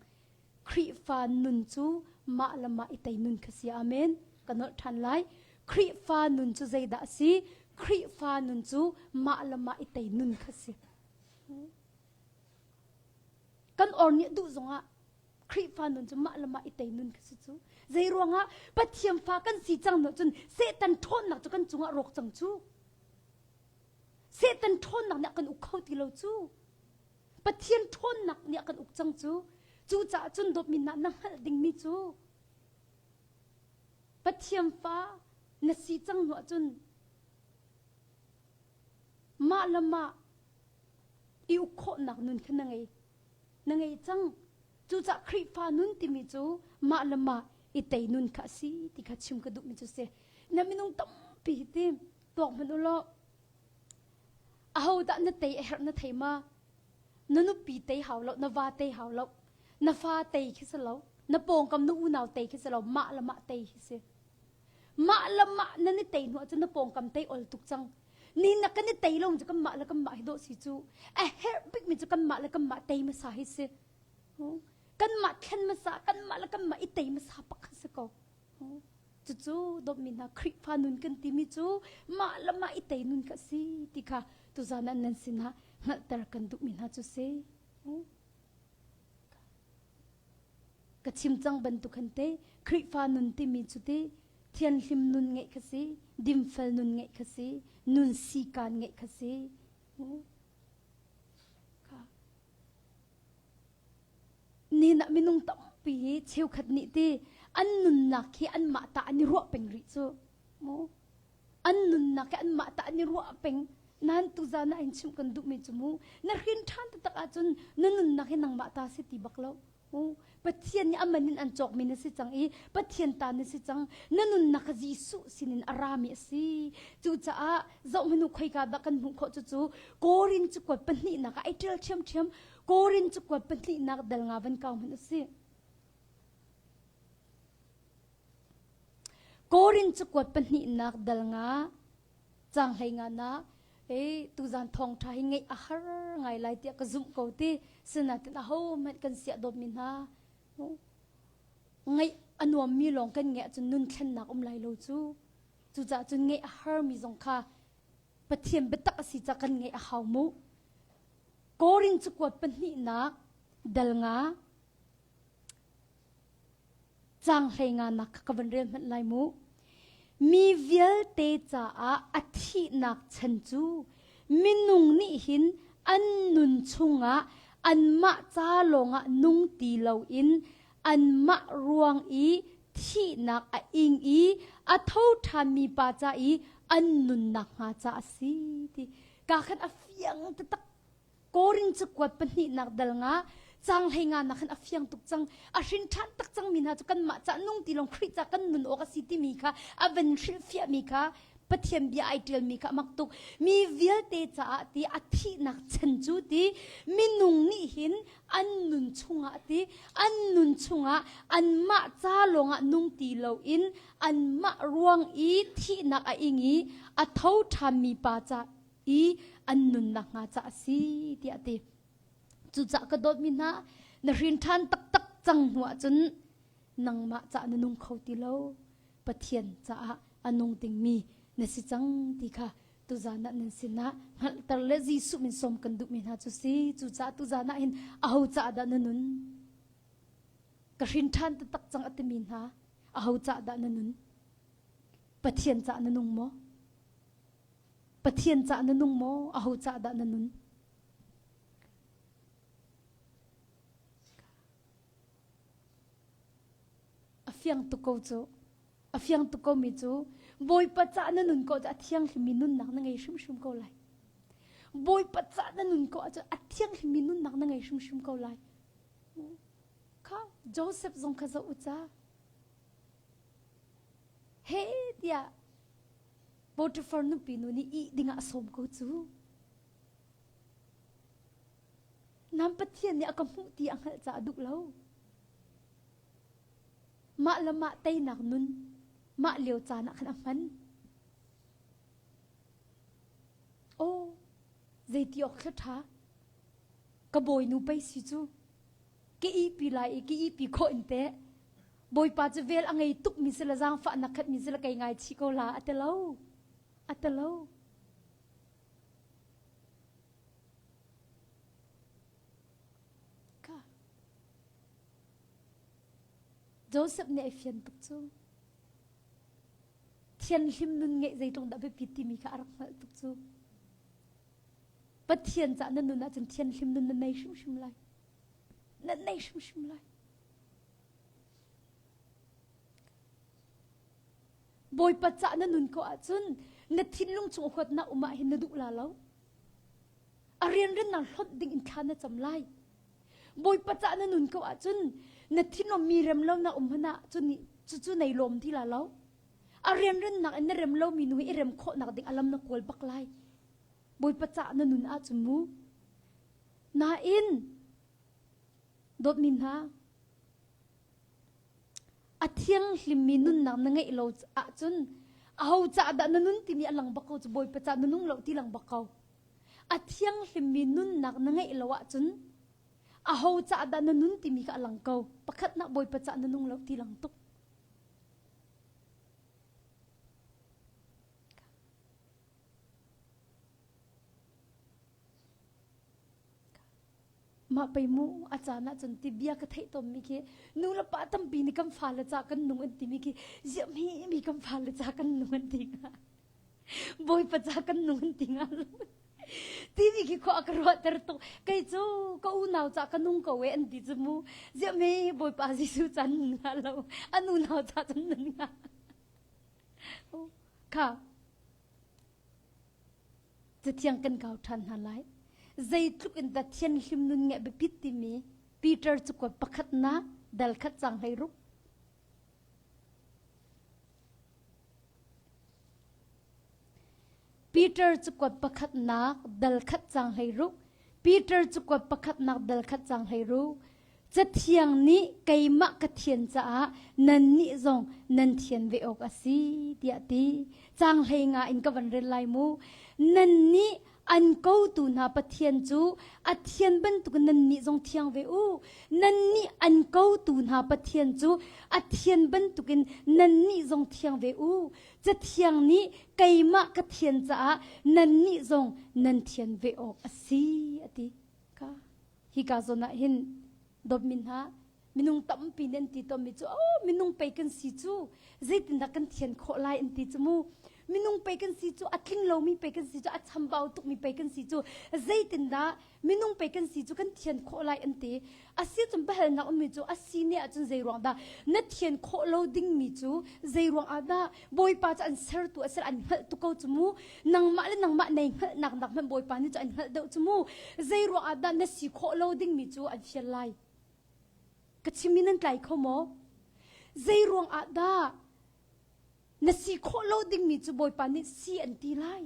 Khrihfa nun cu mah le mah i tei nun kha si. Amen. Ka nolh ṭhan lai. Khrihfa nun cu zeidah a si? Khrihfa nun cu mah le mah i tei nun kha si. Kan or nih duh zongah. Khrihfa nun cu mah le mah i tei nun kha si cu. Zei ruangah Pathian fa kan si cang no cun Satan ṭhawnnak cu kan cungah rawk cang cu. Satan ṭhawnnak nih a kan uk kho ti lo cu. Pathian ṭhawnnak nih a kan uk cang cu. Cucaah cun dawtmi na na hngalh dingmi cu Pathian fa na si cang hnu ahcun mah le mah i uk khawhnak nun kha na ngei. Na ngei cang. Cucaah Khrihfa nun timi cu mah le mah i tei nun kha a si ti kha chim ka duhmi cu si. Na minung tampi hi ti tuak hmanh u law ahodah na tei a herh na thei ma? Na nupi tei hau lo, na va tei hau lo, na fa tei khi si lo, na pawngkam na unau tei khi si lo, mah le mah tei hi si. Mah le mah nan i tei hnu ahcun na pawngkam tei ol tuk cang. Ni na kan i tei lo cu kanmah le kanmah hi dawh si cu. A herh bikmi cu kanmah le kanmah tei hmasa hi si. Kanmah thlen hmasa, kanmah le kanmah i tei hmasa pakhat si ko. Cucu dawtmi hna Khrihfa nun kan timi cu mah le mah i tei nun kha si ti kha tuzan ah nan sinah hngalhter kan duhmi hna cu si. Ka chim cang bantuk han te Khrihfa nun timi cu ti thianhlim nun ngeih kha si, dimfel nun ngeih kha si, nun sikaan ngeih kha si. Nihin ah minung tampi hi cheukhat nih ti an nunnak hi anmah ta an i ruah peng rih cu. Mu an nunnak hi anmah ta an i ruah peng. Nan tuzan ah in chimh kan duhmi cu mu na hrin ṭhan taktak ahcun na nunnak hi nangmah ta si ti bak lo. Pathian nih a man in an cawkmi na si cang i Pathian ta na si cang. Na nunnak kha Jesuh sinin a rami a si. Cucaah zohhmanh u khoika dah kan hmuh khawh cucu Korin cakuat pahnihnak ah ai ṭial ṭhiamṭhiam. Korin cakuat pahnihnak dal nga van kau hmanh u sih. Korin cakuat pahnihnak dal nga Caang hlei nga na ei tuzan thawngṭha hi ngeih a har ngai lai tiah ka zumh ko ti sinain ahohmanh kan siah dawtmi hna ngeih a nuammi lawng kan ngeih ahcun nun thlennak um lai lo cu cucaah cun ngeih a harmi zong kha Pathian biatak a si ca kan ngeih a hau mu Korin cakuat pahnihnak dal nga Caang hleinganak kha ka van rel hmanh lai mu. Mi vialte caah a thihnak chan cu minung nih hin an nun chungah anmah ca lawngah nung ti loin anmah ruang i thihnak a ing i a tho ṭhanmi pa ca i an nunnak hnga ca a si ti ka khan a fiang taktak Korin cakuat pahnihnak dal nga cang hlei nga nak khan a fiang tuk cang a hrin ṭhan tak cang mi hna cu kanmah ca nung ti lawng Khrih ca kan nun awk a si timi kha a van hrilhfiah mi kha Pathian bia ai ṭial mi kha a mak tuk mi vialte caah ti a thihnak chan cu ti minung nih hin an nun chungah ti an nun chungah anmah ca lawngah nung ti loin anmah ruang i thihnak a ing i a tho ṭhan mi pa ca i an nunnak hnga ca a si tiah a ti. Cucaah ka dawtmi hna, na hrin ṭhan taktak cang hnu ahcun nangmah caah na nung kho ti lo. Pathian caah a nung dingmi na si cang ti kha tuzan ah nan sinah hngalhter le Jesuh min sawm kan duhmi hna cu si. Cucaah tuzan ah hin aho caah dah na nun? Ka hrin ṭhan taktak cang a timi hna, aho caah dah na nun? Pathian caah na nung maw? Pathian cah na nung maw? Aho cah dah na nun? A fiang tuk ko cu. A fiang tuk ko mi cu Bawipa cah na nun ko cu a thianghlimmi nunnak na ngei hrimhrim ko lai. Bawipa cah na nun ko ahcun a thianghlimmi nunnak na ngei hrimhrim ko lai. Kha Joseph zong kha zoh u ca. He tiah Potiphar nupi nu nih ih dingah a sawm ko cu. Nam Pathian nih a ka hmuh ti a hngalh caah a duh lo. Mah le mah teinak nun mah lio caan ah khan a hman. Aw, zeiti awk thla ṭha. Ka bawinu pei si cu. Ka ihpi lai i ka ihpi khawh in teh. Bawipa cu vel a ngei tukmi si le zaangfahnak khatmi si le kei ngaichih ko la a ti lo. A ti lo. Ka. Joseph nih ai fian tuk cu. Thianhlim nun ngeih zeitluk dah biapi timi kha a rak hngalh tuk cu. Pathian cah na nun ahcun thianhlim nun na nei hrimhrim lai. Na nei hrimhrim lai. Bawipa cah na nun ko ahcun na thinlung chung huatnak um ah hin na duh la lo. A rianrennak hlonh ding in thla na cam lai. Bawipa cah na nun ko ahcun na thinlung mi rem lo na um hmanh ah cun cucu nei lawm ti la lo. A rianrennak in na rem lomi nu hi i rem khawhnak ding a lam na kawl bak lai. Bawipa cah na nun ahcun mu. Nain dawtmi hna a thianghlimmi nunnak na ngeih lo ahcun aho cah dah na nun timi a lang bak ko cu Bawipa cah na nung lo ti lang bak ko. A thianghlimmi nunnak na ngeih lo ahcun aho cah dah na nun timi kha a lang ko. Pakhatnak Bawipa cah na nung lo ti lang tuk. Mah pei mu a caan ahcun ti bia ka theih tawnmi khi nu le pa tampi nih kan fale ca kan nung an timi khi ziahmi mi kan fale ca kan nung an ti hnga. Bawipa ca kan nung an ti hnga lo. Timi khi khua a ka ruahter tuk. Kei cu ka unau ca ka nung ko e an ti cu mu. Ziahmi Bawipa Jesuh ca nun hnga lo. An unau ca cun nun hnga. Kha Cathiang kan kau ṭhan hna lai. Zeitluk in dah thianhlim nun ngeih biapit timi Peter cakuat pakhatnak dal khat cang 16. Peter cakuat pakhatnak dal khat cang 16. Peter cakuat pakhatnak dal khat cang 16. Cathiang nih keimah ka thian caah nannih zong nan thian ve awk a si tiah ti. Caang hlei nga in ka van rel lai mu. Nannih an kotu hna Pathian cu a thian bantukin nannih zong thiang ve u. Nannih an kotu hna Pathian cu a thian bantukin nannih zong thiang ve u. Cathiang nih keimah ka thian caah nannih zong nan thian ve awk a si a ti. Ka Hika zawn ah hin dawtmi hna minung tampi nih an ti tawnmi cu oh minung pei kan si cu zeitindah kan thian khawh lai an ti cu mu minung pei kan si cu a tling lomi pei kan si cu a chambau tukmi pei kan si cu zeitindah minung pei kan si cu kan thian khawh lai an ti a si cun biahalnak ummi cu a si ne ahcun zei ruang dah na thian khawh lo dingmi cu zei ruang ah dah Bawipa cu an sertu a ser an hngalh tuk ko cu mu nangmah le nangmah nei hngalhnak nak hmanh Bawipa nih cu an hngalh deuh cu mu zei ruang ah dah na si khawh lo dingmi cu an fial lai ka chimmi nan tlai kho maw zei ruang ah dah na si khawh lo dingmi cu Bawipa nih si an ti lai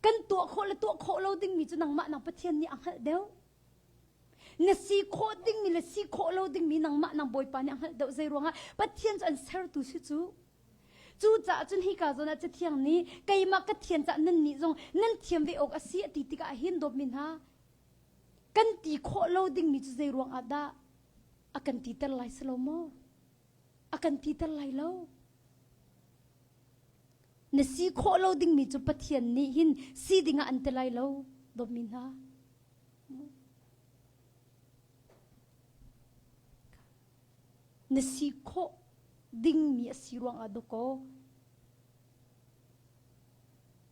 kan tuah khawh le tuah khawh lo dingmi cu nangmah nang Pathian nih a hngalh deuh na si khawh dingmi le si khawh lo dingmi nangmah nang Bawipa nih a hngalh deuh zei ruangah Pathian cu an sertu si cu Cucaah cun hika zawn ah Cathiang nih keimah ka thian caah nannih zong nan thiam ve awk a si a ti tikah hin dawtmi hna kan ti khawh lo dingmi cu zei ruang ah dah a kan titer lai si lo maw? A kan titer lai lo. Na si khawh lo dingmi cu Pathian nih hin si dingah an ti lai lo, dawtmi hna. Na si khawh dingmi a si ruangah dawkaw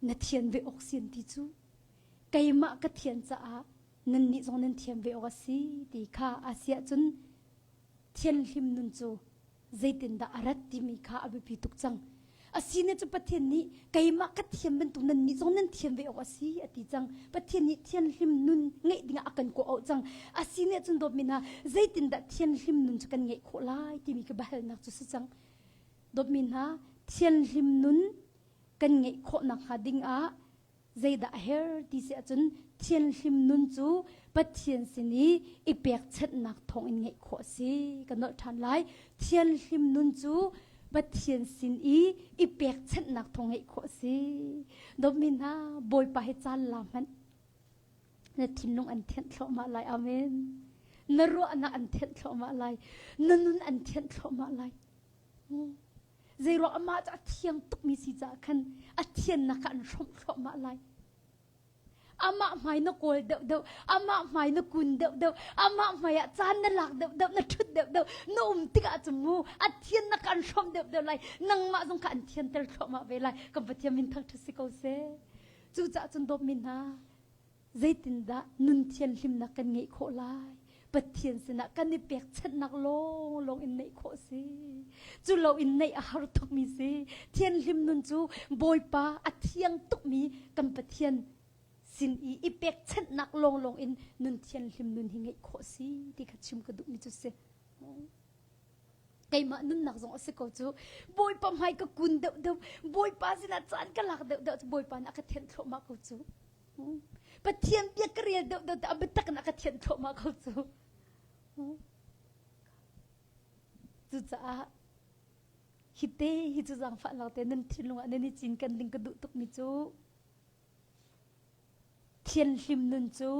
na thian ve awk si an ti cu keimah ka thian caah nannih zong nan thiam ve awk a si ti kha a si ahcun thianhlim nun cu zeitindah a rat timi kha a biapi tuk cang. A si ne cu Pathian nih keimah ka thiam bantuk nannih zong nan thiam ve awk a si a ti cang. Pathian nih thianhlim nun ngeih dingah a kan kawh auh cang. A si ne cun dawtmi hna zeitindah thianhlim nun cu kan ngeih khawh lai timi ka biahalnak cu si cang. Dawtmi hna thianhlim nun kan ngeih khawh nakhnga dingah zeidah a her ti si ahcun thianhlim nun cu Pathian sin i i pekchanhnak thawngin ngeih khawh a si. Ka nolh ṭhan lai. Thianhlim nun cu Pathian sin i i pekchanhnak thawng ngeih khawh a si. Dawtmi hna, Bawipa hi caan la hmanh. Na thinlung an thianh thluahmah lai. Amen. Na ruahnak an thianh thluahmah lai. Na nun an thianh thluahmah lai. Zeiruang amah cu a thiang tukmi si caah khan a thiannak kha an hrawmh thluahmah lai. Amah hmai na kawl deuhdeuh, amah hmai na kun deuhdeuh, amah hmai ah caan na lak deuhdeuh, na ṭhut deuhdeuh, na um tikah cun mu a thiannak an hrawmh deuhdeuh lai. Nangmah zong kha an thianter thluahmah ve lai. Kan Pathian min thangṭhat si ko seh. Cucaah cun dawtmi hna, zeitindah nun thianhlimnak kan ngeih khawh lai? Pathian sinah kan i pekchanhnak lawnglawng in neih khawh si. Cu lo in neih a har tukmi si. Thianhlim nun cu Bawipa a thiang tukmi kan Pathian sin i i pekchanhnak lawnglawng in nun thianhlim nun hi ngeih khawh si ti kha chim ka duhmi cu si. Keimah nunnak zong a si ko cu. Bawipa hmai ka kun deuhdeuh, Bawipa sinah caan ka lak deuhdeuh cu Bawipa nih a ka thianh thluahmah ko cu. Pathian bia ka rel deuhdeuh te a biatak in a ka thianh thluahmah ko cu. Cucaah hi te hi cu zaangfahnak te nan thinlung ah nan i cinken ding ka duh tukmi cu Thianhlim nun cu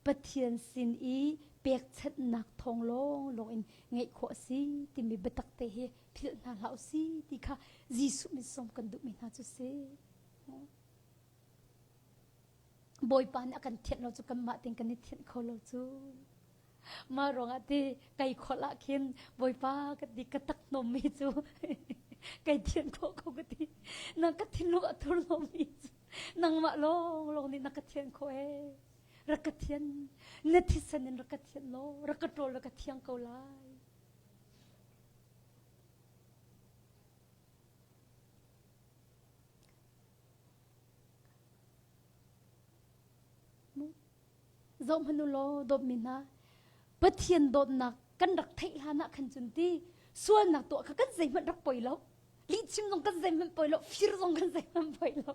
Pathian sin i pekchanhnak thawng lawnglawng in ngeih khawh a si timi biatak te hi philh hna hlah u si ti kha Jesuh min sawm kan duhmi hna cu si. Bawipa nih a kan thianh lo cu kanmah tein kan i thianh kho lo cu. Mah ruangah ti kai kholh ah khin Bawipa ka ti ka tak hnawmmi cu kai thianh khawh ko ka ti. Na ka thinlung a thur hnawmmi cu nangmah lawnglawng nih na ka thianh khawh ee. Rak ka thian, na thisen in rak ka thianh law, rak ka ṭawl rak ka thiang ko lai. Zohhmanh u law dawtmi hna, Pathian dawtnak kan rak theih hlan ah khan cun ti sualnak tuah kha kan zeihmanh rak poi lo. Lihchim zong kan zeihmanh poi lo, fir zong kan zeihmanh poi lo.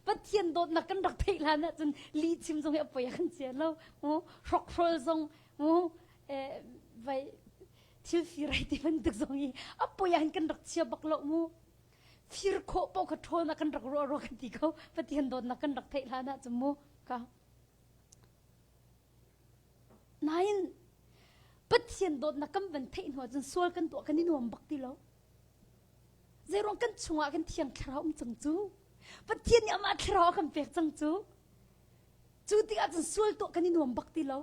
Pathian dawtnak kan rak theih hlan ah cun lihchim zong hi a poi ah kan chia lo. Hrokhrol zong vai thil fir ai ti bantuk zong hi a poi ah hin kan rak chia bak lo mu. Fir khawh paoh kha ṭhawn ah kan rak ruah rua kan ti ko. Pathian dawtnak kan rak theih hlan ah cun mu ka. Nain Pathian dawtnak kan van theih hnu ahcun sual kan tuah kan i nuam bak ti lo. Zeiruang kan chungah kan thiang thlarau um cang cu. Pathian nih amah thlarau a kan pek cang cu. Cu tikah cun sual tuah kan i nuam bak ti lo.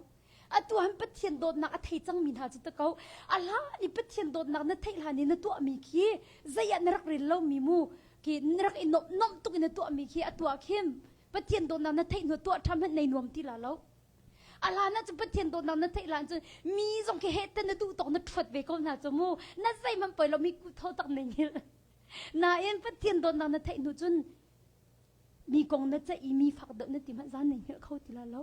Atu han Pathian dawtnak a thei cangmi hna cu ta ko. A hlan i Pathian dawtnak na theih hlan i na tuahmi khi zei ah na rak rel lomi mu khi na rak i nomh nomh tuk in na tuahmi khi atu ah khin Pathian dawtnak na theih hnu tuah ṭha hmanh nei nuam ti la lo. A hlan ah cun Pathian dawtnak na theih hlan cun mi zong khi heh te na duh tawk na ṭhuat ve ko hna cu mu. Na zeihmanh poi lo mi tho tak nei hngilh. Nain Pathian dawtnak na theih hnu cun mi kong na ceih i mi fak deuh na ti hmanh zan nei hngilh kho ti la lo.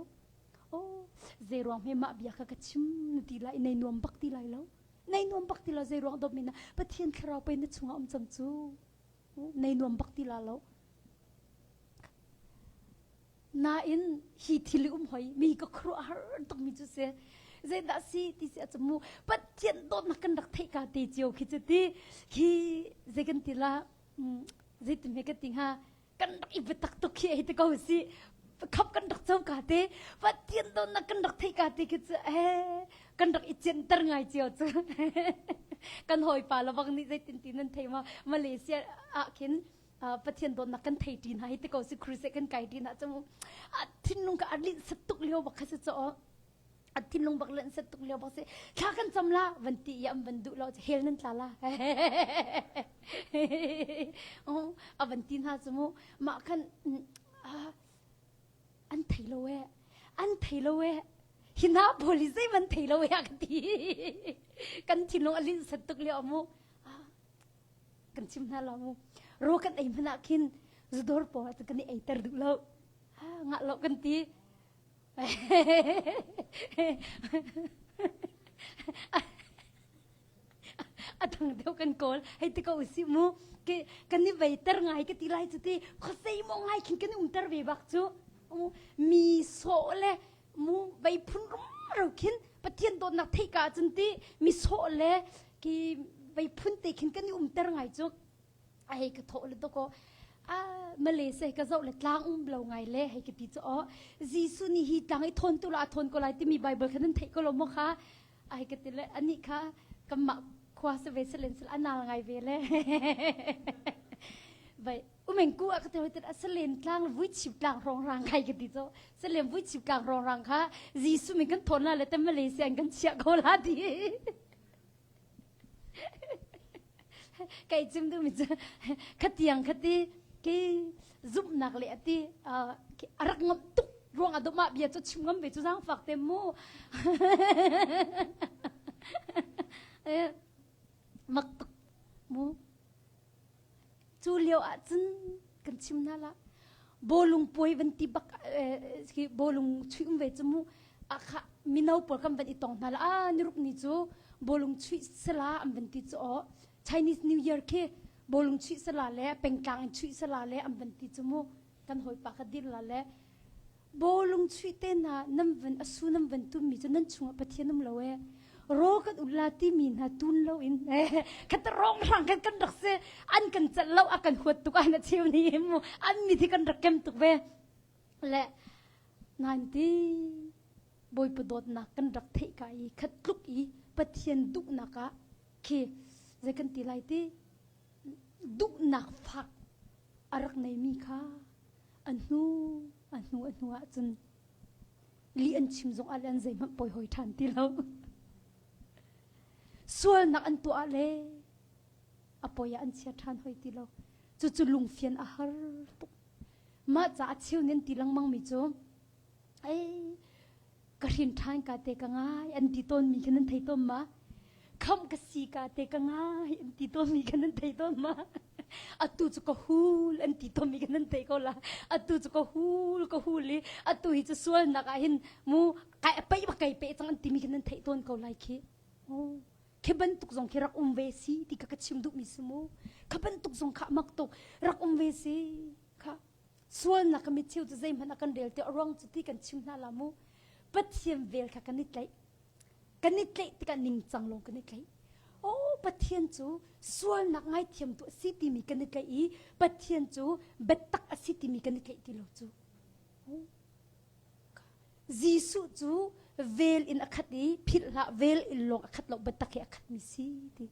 Oh, zei ruang hme mah bia kha ka chim na ti lai nei nuam bak ti lai lo. Nei nuam bak ti lo zei ruang dawt mi na Pathian thlarau pe na chungah um cang cu. Nei nuam bak ti la lo. Nain hi thil i um hoi mi ka khuaruahhar tukmi cu si. Zeidah si ti si ahcun mu Pathian dawtnak kan rak theih ka te cio khi cu ti khi zei kan ti la zeitin hme ka ti hnga kan rak i biatak tuk khi hei ti ko si khap kan rak co ka te Pathian dawtnak kan rak theih ka te khi cu eh kan rak i cianter ngai cio cu kan hawipa lawang nih zeitin ti nan thei ma Malaysia ah khin Pathian dawtnak kan thei ṭi hna hi ti ko si crusade kan kai ṭi hna cu a thinlung ka a linh sat tuk lio bak kha si cu a thinlung bak linh sat tuk lio bak si thla kan cam la van ti i am van duh lo hel nan tla la a van ti hna cu mu mah khan an thei lo e an thei lo e hi na pawl hi zei man thei lo e ka ti kan thinlung a linh sat tuk lio mu kan chim hna lo mu ro kan ei hmanh ah khin zudawr pawl ah kan i eiter duh lo ngah lo kan ti a dang deuh kan kawl hei ti ko usih mu ke kan i veiter ngai ka ti lai cu ti khuasei mo ngai khin kan i umter ve bak cu mi sawh le mu vei phun rumro khin Pathian dawtnak theih ka ahcun ti mi sawh le ki vei phun te khin kan i umter ngai cu a hei ka thawh le doko a Malaysia ka zoh le tlang um lo ngai le hei ka ti cu aw Jesuh nih hi tlang i thawn tu la a thawn ko lai timi Bible kha nan theih ko lo maw kha a hei ka ti le anih kha kanmah khua se ve selen sel a nal ngai ve le. Vai umeng ku a ka ti hoi a salen tlang vui chip tlang rong rang kai ka ti cho. Salen vui chip tlang rong rang kha Jesuh min kan thawn la le te Malaysia in kan chiah ko la ti. Kai chim du mi cu khatiang khati ki zumhnak le ati a rak ngam tuk ruang ah mah bia cu chim ngam ve cu zaangfak te mu mak tuk mu Cu lio ahcun kan chim hna la bawlung puai van ti bak khi bawlung chuih um ve cu mu akha mino pawl kan van i tong hna la a niruk ni cu bawlung chuih sala an van ti cu aw Chinese New Year khi bawlung chuih sala le pengtlang in chuih sala le an van ti cu mu kan hawipa kha dir la le Bawlung chuih te hna nan van a su nan van tummi cu nan chungah Pathian um lo ee. Raw kan ul la timi hna tun lo in khat rong rang kan kan rak si an kan celh lo a kan huat tuk an a cheu ni mu an mi thi kan rak kem tuk ve le nan ti Bawipa dawtnak kan rak theih ka i khat tluk i Pathian duhnak ah khi zei kan ti lai ti duhnak fak a rak neimi kha a hnu a hnu a hnu ahcun lih an chim zong ah le an zeihmanh poi hoi ṭhan ti lo. Sualnak an tuah le a poi ah an chia ṭhan hoi ti lo. Cucu lungfian a har tuk. Mah caah cheu nih an ti lengmang mi cu ei ka hrin ṭhan ka te ka ngai an ti tawnmi kha nan thei tawn ma? Khamh ka si ka te ka ngai an ti tawnmi kha nan thei tawn ma? Atu cu ka hul an ti tawnmi kha nan thei ko la. Atu cu ka hul ka hul i atu hi cu sualnak ah hin mu kai pei ba kai pe cang an timi kha nan theih tawn ko lai khi. Oh. Khi bantuk zong khi rak um ve si ti ka ka chim duhmi si mu. Kha bantuk zong kha mak tuk rak um ve si kha. Sualnak mi cheu cu zeihmanh a kan rel ti a ruang cu ti kan chim hna la mu. Pathian vel kha kan i tlaih. Kan i tlaih tikah ningcang lawng kan i tlaih. Oh, Pathian cu sualnak ngaithiamtu a si timi kan i tlaih i Pathian cu biatak a si timi kan i tlaih ti lo cu. Oh. Jesuh cu vel in a khat i philh hlah vel in lawng a khat lo biatak he a khatmi si ti.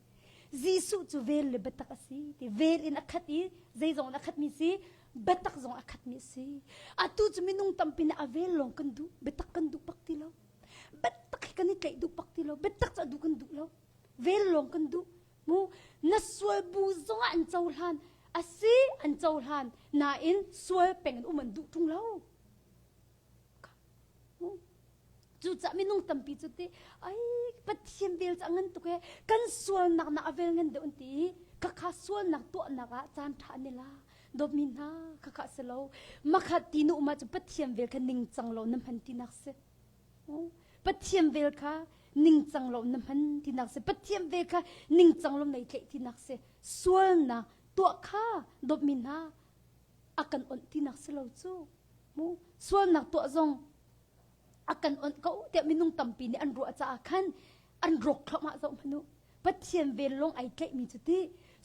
Jesuh cu vel le biatak a si ti. Vel in a khat i zeizong in a khatmi si biatak zong a khatmi a si. Atu cu minung tampi nih a vel lawng kan duh, biatak kan duh bak ti lo. Biatak hi kan i tlaih duh bak ti lo. Biatak cu a duh kan duh lo. Vel lawng kan duh. Mu na sual bu zongah an cohlan. A si an cohlan. Nain sual peng in um an duh ṭung lo. Cucaah minung tampi cu ti ai Pathian vel cu a ngan tuk e kan sualnak nak a vel ngan deuh an ti i khakha sualnak tuahnak ah caan ṭha an i la dawtmi hna khakha si lo makhat ti nu um ah cu Pathian vel kha ningcang lo na hman tinak si Pathian vel kha ningcang lo na hman tinak si Pathian vel kha ningcang lo nei tlaih tinak si sualnak tuah kha dawtmi hna a kan onh tinak si lo cu mu sualnak tuah zong a kan onh ko tiah minung tampi nih an ruah caah khan an rawk thluahmah zoh hmanh u Pathian vel lawng ai tlaihmi cu ti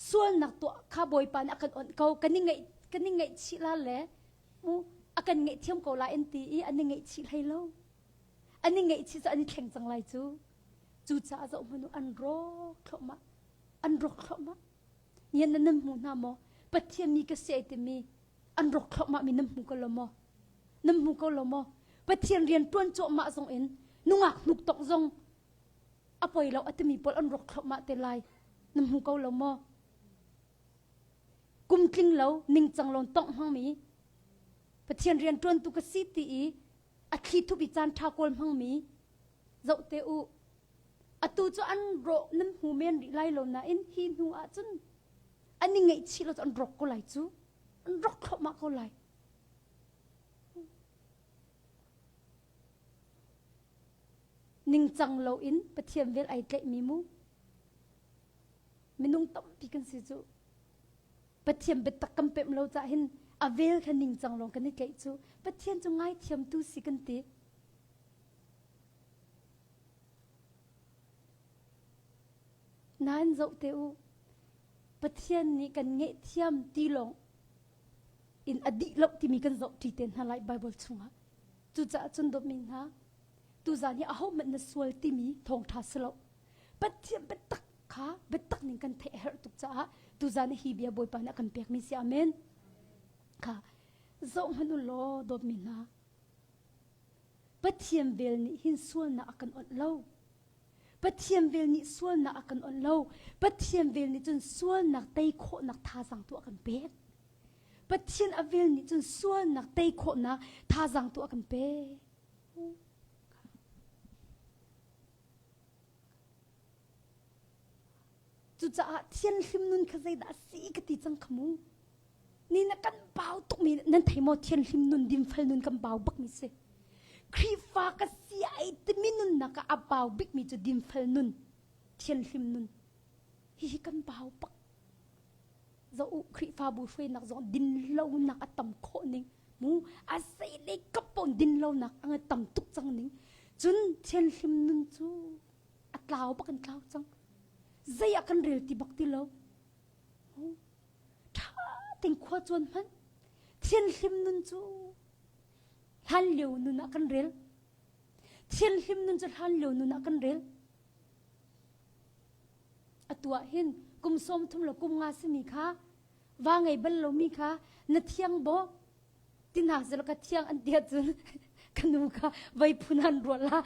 sualnak tuah kha Bawipa nih a kan onh ko kan i ngaih kan i ngaihchih la le mu a kan ngaihthiam ko lai an ti i an i ngaihchih hlei lo an i ngaihchih cu an i thleng cang lai cu cucaah zoh hmanh u an rawk thluahmah an rawk thluahmah Nian na nan hmu hna maw? Pathian mi ka si ai timi an rawk thluahmah mi nan hmu ko lo maw? Nan hmu ko lo maw? Pathian rian ṭuan cuahmah zong in nungak hnuk tok zong a poi lo a timi pawl an rawk thluahmah te lai. Nan hmu ko lo maw? Kum tling lo ningcang lo tongh hmangmi Pathian rian ṭuantu ka si ti i a thli thup i caan ṭha kawl hmangmi zoh te u Atu cu an rawh nan hmu men rih lai lo nain hi hnu ah cun an i ngaihchih lo cu an rawk ko lai cu. An rawk thluahmah ko lai. Ningcang loin Pathian vel ai tlaihmi mu. Minung tampi kan si cu. Pathian biatak kan pemh lo cah hin a vel kha ningcang lawng kan i tlaih cu. Pathian cu ngaithiamtu si kan ti. Nain zoh te u, Pathian nih kan ngaihthiam ti lawng in a dih lo timi kan zoh ṭi te hna lai Bible chungah. Cucaah cun dawtmi hna, tuzaan hi ahohmanh na sual timi thawngṭha si lo. Pathian biatak kha. kha biatak ning kan theih a herh tuk caah tuzan hi bia Bawipa nih a kan pekmi si amen. Kha zoh hmanh u law dawtmi hna Pathian vel nih hin sualnak a kan onh lo. Pathian vel nih sualnak a kan onh lo. Pathian vel nih cun sualnak tei khawhnak thazaang tu a kan pek. Pathian a vel nih cun sualnak tei khawhnak thazaang tu a kan pek. Cucaah thianhlim nun kha zeidah a si ka ti cang kha mu. Ni na kan bau tukmi nan thei maw thianhlim nun dinfel nun kan bau bakmi si. Khrihfa ka si ai timi nunnak ah a bau bikmi cu dinfel nun, thianhlim nun. Hihi kan bau bak. Zoh u Khrihfabu hruainak zong dinlonak a tam khawh ning mu a zei kap pawn dinlonak a tam tuk cang ning. Cun thianhlim nun cu a tlau bak in tlau cang. Zei ah kan rel ti bak ti lo. Ṭha tein khua cuan hmanh. Thianhlim nun cu hlan lio nun ah kan rel. Thianhlim nun cu hlan lio nun ah kan rel. Atu ah hin kum sawm thum le kum nga simi kha va ngei bal lomi kha na thiang baw ti hna selaw ka thiang an ti ahcun ka nu kha vei phun an ruah la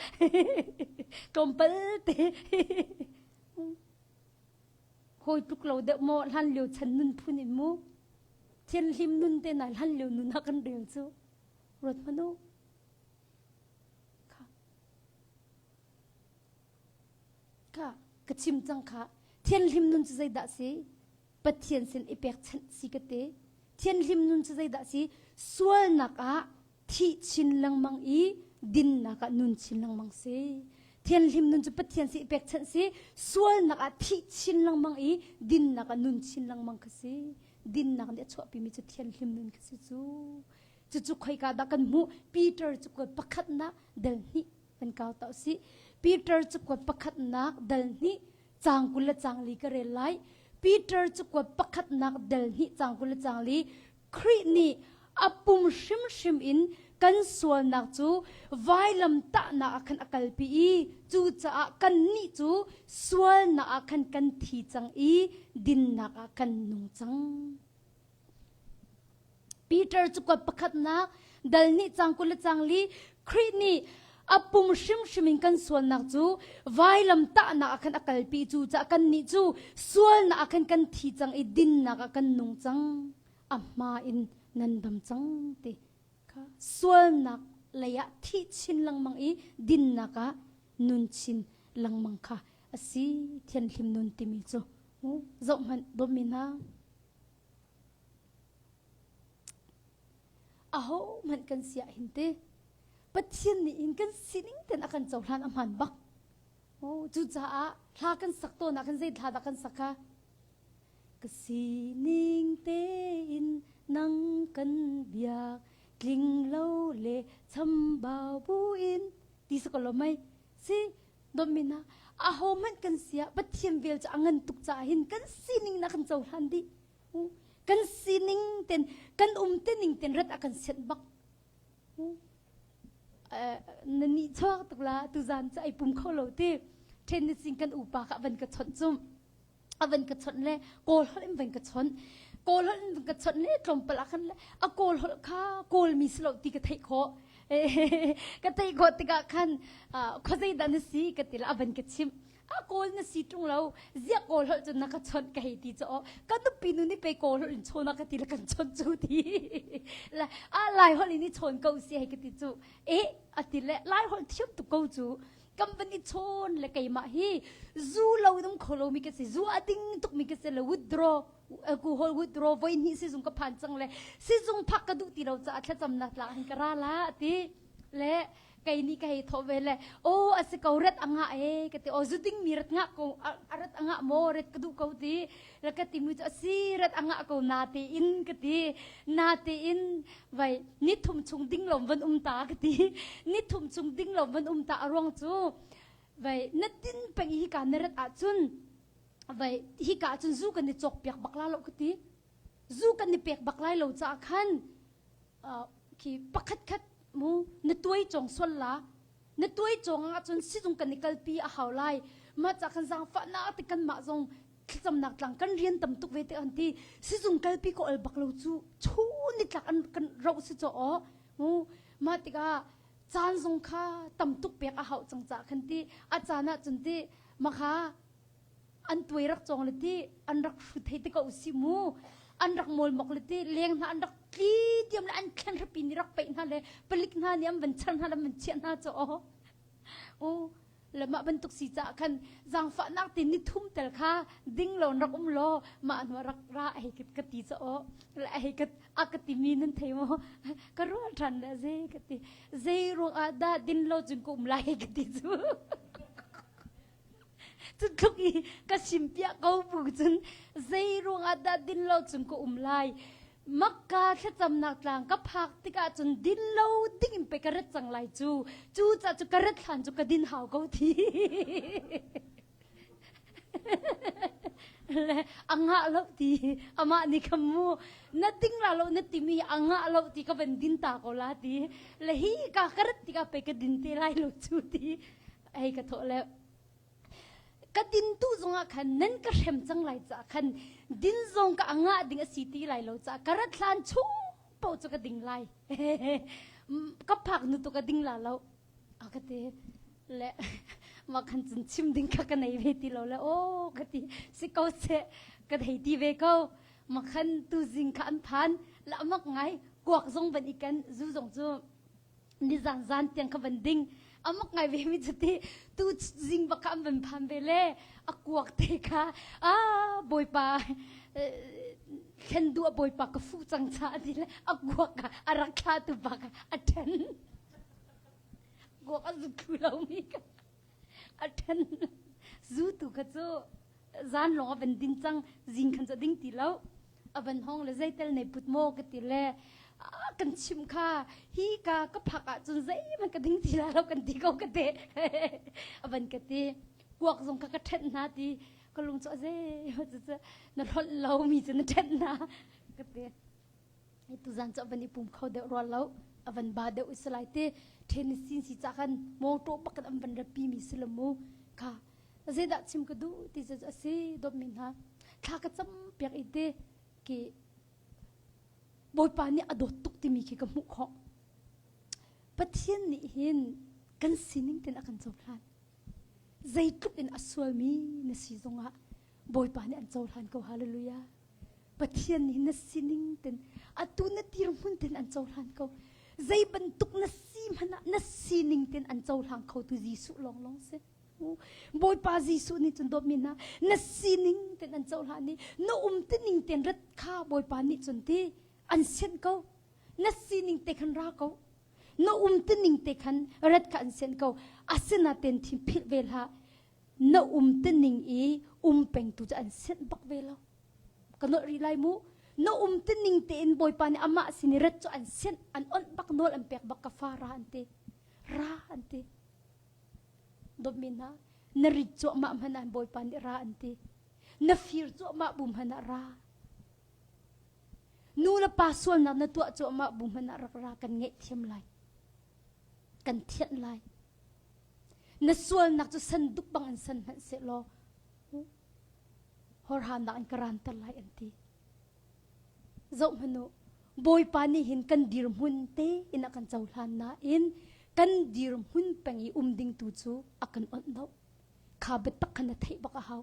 tlawmpal te hawi tluk lo deuh maw hlan lio chan nun phun in mu thianhlim nun te na hlan lio nun ah kan rel cu ruat hmanh u kha kha ka chim cang kha thianhlim nun cu zeidah si Pathian sin i pekchanh si ka ti. Thianhlim nun cu zeidah si? Sualnak ah thih chin lengmang i dinnak ah nun chin lengmang si. Thianhlim nun cu Pathian si i pekchanh si. Sualnak ah thih chin lengmang i dinnak ah nun chin lengmang kha si. Dinnak nih a chuahpimi cu thianhlim nun kha si cu. Cucu khoika dah kan hmuh? Peter cu pakhatnak dal hnih kan kau ta usih. Peter cu pakhatnak dal hnih Caang 20 le caang li ka rel lai. Peter cakuat pakhatnak del hnih caang 20 le caang li Khrih nih a pum hrimhrim in kan sualnak cu vailam tahnak ah khan a kalpi i cucaah kannih cu sualnak ah khan kan thi cang i dinnak ah kan nung cang. Peter cakuat pakhatnak dal nih cang 20 le cang li Khrih nih a pum hrimhrim in kan sualnak cu vailam tahnak ah khan a kalpi cu caah kannih cu sualnak ah khan kan thi cang i dinnak ah kan nung cang a hma in nan dam cang ti kha sualnak lei ah thih chin lengmang i dinnak ah nun chin lengmang kha a si thianhlim nun timi cu zoh hmanh dawtmi hna Ahohmanh kan si ah hin ti Pathian nih hin kan sining ten a kan cohlan a hmaan bak. Oh, cucaah hla kan sak tawn ah khan zei hla dah kan sak kha? Ka sining tein nang kan biak tling lo le chambau buin ti si ko lo mei si dawtmi hna ahohmanh kan si ah Pathian vel cu a ngan tuk caah hin kan sining na kan cohlan dih kan sining ten kan um te ning ten rat a kan sianh bak na nih chuak tuk la tuzan cu ai pum kho lo ti then ni sing kan upa kha van ka chawnh cum a van ka chawnh le kawl holh in van ka chawnh kawl holh in van ka chawnh le tlawmpal ah khan le a kawl holh kha kawl mi si lo ti ka theih khawh ka theih khawh tikah khan khuazei dah na si ka ti la a van ka chimh a kawl na si ṭung lo ziah kawl holh cun na ka chawnh ka hei ti cu aw ka nupi nu nih pei kawl holh in chawn a ka ti le kan chawnh cu ti le a lai holh in i chawn ko si hei ka ti cu eh a ti le lai holh thiam tuk ko cu kan van i chawn le keimah hi zu lo dum kho lo mi ka si zu a ding tuk mi ka si le withdraw alcohol withdraw voi hnih sizung ka phan cang le sizung phak ka duh ti lo caah thlacamnak tla hin ka ra la ti le kei nih ka hei thawh ve le aw a si ko rat a ngah e ka ti aw zu ding mi rat ngah ko a rat a ngah maw rat ka duh ko ti la ka ti mu cu a si rat a ngah ko na te in ka ti na te in vai ni thum chung ding lom van um ta ka ti ni thum chung ding lom van um ta a ruang cu vai na tin peng hi ka na rat ahcun vai hi ka cun zu kan i cawk piak bak la lo ka ti zu kan i pek bak lai lo caah khan khi pakhat khat mu na tuai cong sual la. Na tuai cawng ahcun sizung kan i kalpi a hau lai. Mah ca kan zaangfahnak te kan mah zong thlacamnak tlang kan rian tam tuk ve te an ti. Sizung kalpi ko al bak lo cu chun ni tlak an kan roh si chaw aw. Mu mah tikah caan zong kha tam tuk pek a hauh cang ca khan ti a caan ah cun ti makha an tuai rak cawng le ti an rak hrut hei ti ko si mu an rak mawlmok le ti leng hna an rak tli diam le an thlen hrapi nih rak peih hna le palik hna nih an van char hna le an van chiah hna cu aw u le mah bantuk si caah khan zaangfahnak te ni thum tel kha ding lo rak um law mah hnu rak ra hei ka ti ca aw le hei ka a ka timi nan thei maw ka ruah ṭhan le zei ka ti zei ruang ah dah din lo cun ka um lai ka ti cu Cu tluk i ka simpiah ko bu cun zei ruangah dah din lo cun ka um lai. Makka thlacamnak tlang ka phak tikah cun din lo ding in pei ka rat cang lai cu. Cu ca cu ka rat hlan cu ka din hau ko thi. Le a ngah lo ti amah nih kha mu na ding la lo na timi a ngah lo ti ka van din ta ko la ti le hi ka ka rat tikah pei ka din te lai lo cu ti hei ka thawh le ka din tu zongah khan nan ka hrem cang lai caah khan din zong ka angah ding a si ti lai lo caah ka rat hlan chung paoh cu ka ding lai ka phak nu tu ka ding la lo a ka ti le mah khan cun chim ding kha ka nei ve ti lo le o ka ti si ko se ka thei ti ve ko ma khan tu zing kha an phan la mak ngai kuak zong van ikan zu zong cu nizan zan tiang kha van ding amak ngai ve mi cuti tu zing bak kha an van phan ve le a kuak te kha a bawipa thlen du a bawipa ka fu cang cha ti le a kuak kha a rak thla tu pa kha a then kuak a zu thlu lo mi kha a then zu tu kha cu zan lawng a van din cang zing khan cu ding ti lo a van hong le zeitel nei put maw ka ti le kan chim kha hi ka ka phak ah cun zeihmanh ka ding ti la lo kan ti ko ka te a van ka ti kuak zong kha ka ṭhenh hna ti ka lung cu a zei na hlonh lo mi cu na ṭhenh hna ka ti tuzan cu a van i pum kho deuh rual lo a van ba deuh i salai te Tennessee si ca khan mawṭaw bak in an van rapi mi si lo mu kha zeidah chim ka duh ti cu a si dawtmi hna thla ka cam piak i te ki Bawipa nih a dawt tuk timi khi ka hmuh khawh Pathian nih hin kan sining ten a kan cohlan zeitluk in a sualmi na si zongah Bawipa nih an cohlan ko hallelujah Pathian nih na sining ten atu na dirhmun ten an cohlan ko zei bantuk na si hmanh ah na sining ten an cohlang kho tu Jesuh lawnglawng si Bawipa Jesuh nih cun dawtmi hna na sining ten an cohlan i na um tining ten rat kha Bawipa nih cun ti an sianh ko na sining te khan ra ko na um tining te khan rat kha an sianh ko asinaten thim philh ve hlah na um tining i um peng tu cu an sianh bak ve lo ka nolh rih lai mu na um tining tein Bawipa nih amah sin i rat cu an sianh an onh bak nawl an pek bak ka fa ra an ti ra an ti Dawtmi hna, na rit cuahmah hmanh ah Bawipa nih ra an ti. Na fir cuahmah bu hmanh ah ra. Nu le pa sualnak na tuah cuahmah bu hmanh ah rak ra kan ngaihthiam lai. Kan thianh lai. Na sualnak cu sanduk bang in san hmanh sehlaw horhanak in ka ranter lai an ti. Zoh hmanh u, Bawipa nih hin kan dirhmun tein a kan cohlan nain kan dirhmun peng i um ding tu cu a kan onh lo. Kha biatak kha na theih bak a hau.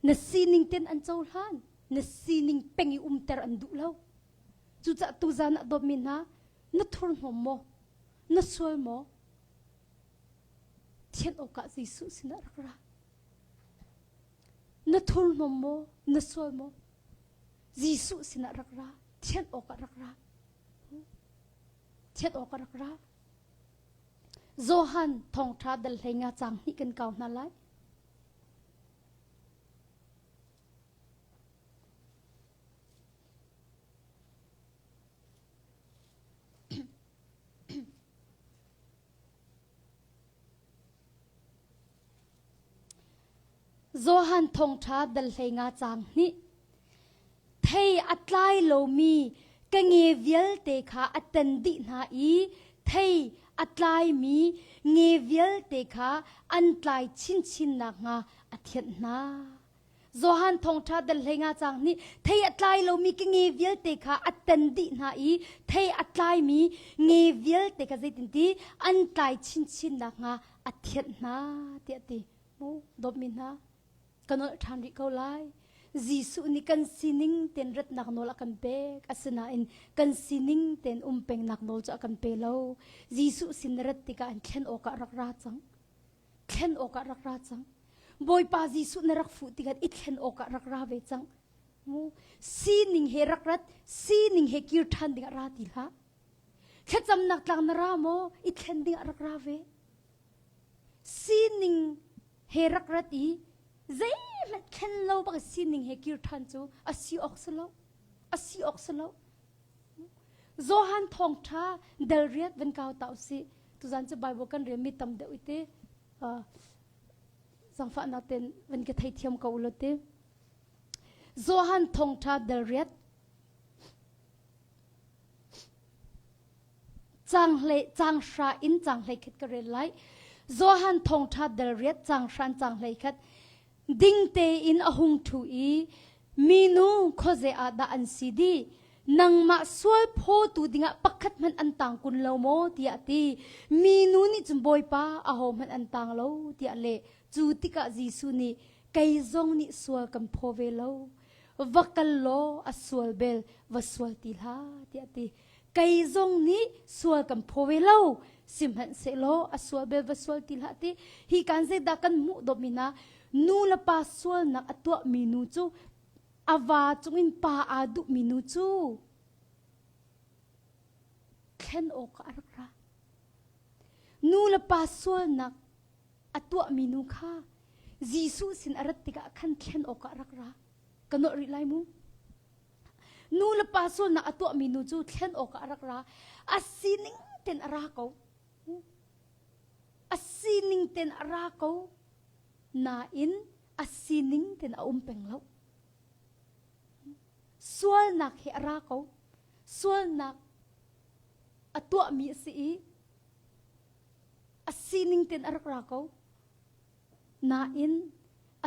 Na sining ten an cohlan, na sining peng i umter an duh lo. Cucaah tuzan ah dawtmi hna, na thurhnawm maw? Na sual maw? Thianh awkah Jesuh sinah rak ra. Na thurhnawm maw? Na sual maw? Jesuh sinah rak ra. Thianh awkah rak ra. Thianh awkah rak ra. Johan thawngṭha dal hlei nga caang hnih kan kau hna lai. Johan thawngṭha dal 15 caang hnih. Thei a tlai lomi ka nge vialte kha a tan dih hna i thei a tlaimi nge vialte kha an tlai chinchin nakhnga a thianh hna. Johan thawngṭha dal 15 caang nih thei a tlai lomi ka nge vialte kha a ten dih hna i thei a tlaimi nge vialte kha zeitinti an tlai chinchin nakhnga a thianh hna tiah a ti. Mu dawtmi hna ka nolh ṭhan rih ko lai. Jesuh nih kan sining tein ratnak nawl a kan pek. Asinain kan sining tein um pengnak nawl cu a kan pe lo. Jesuh sin na rat tikah an thlen awkah rak ra cang. Thlen awkah rak ra cang. Bawipa Jesuh na rak fuh tikah i thlen awkah rak ra ve cang. Mu sining he rak rat, sining he kir ṭhan dingah ra ti hlah. Thlacamnak tlang na ra maw? I thlen dingah rak ra ve. Sining he rak rat i zeihmanh thlen lo bak sining he kir ṭhan cu a si awk si lo. A si awk si lo. Johan thawngṭha dal riat van kau ta usih. Tuzan cu Bible kan rel mi tam deuh i te zangfahnak ten van ka theithiam ko ulaw te. Johan thawngṭha dal riat Cang hlei cang hra in cang hlei khat ka rel lai. Johan thawngṭha dal riat cang hran cang hlei khat ding tein a hung ṭhu i minu khuaze ah dah an si dih nangmah sual phawtu dingah pakhat hmanh an tang kun lo maw tiah a ti minu nih cun bawipa aho hmanh an tang lo tiah leh cu tikah Jesuh nih kei zong nih sual kan phaw ve lo va kal law a sual bel va sual ti hlah tiah a ti kei zong nih sual kan phaw ve lo sihmanhsehlaw a sual bel va sual ti hlah ti hi kan zeidah kan hmuh dawmi hna nu le pa sualnak a tuahmi nu cu a va cungin pa aa duhmi nu cu thlen awk a rak ra nu le pa sualnak a tuahmi nu kha Jesuh sin a rat tikah khan thlen awkah a rak ra ka nolh rih lai mu Nu le pa sualnak a tuahmi nu cu thlen awkah a rak ra. A sining ten a ra ko. A sining ten a ra ko. Nain a sining ten a um peng lo. Sualnak he a ra ko. Sualnak a tuahmi a si i a sining ten a rak ra ko. Nain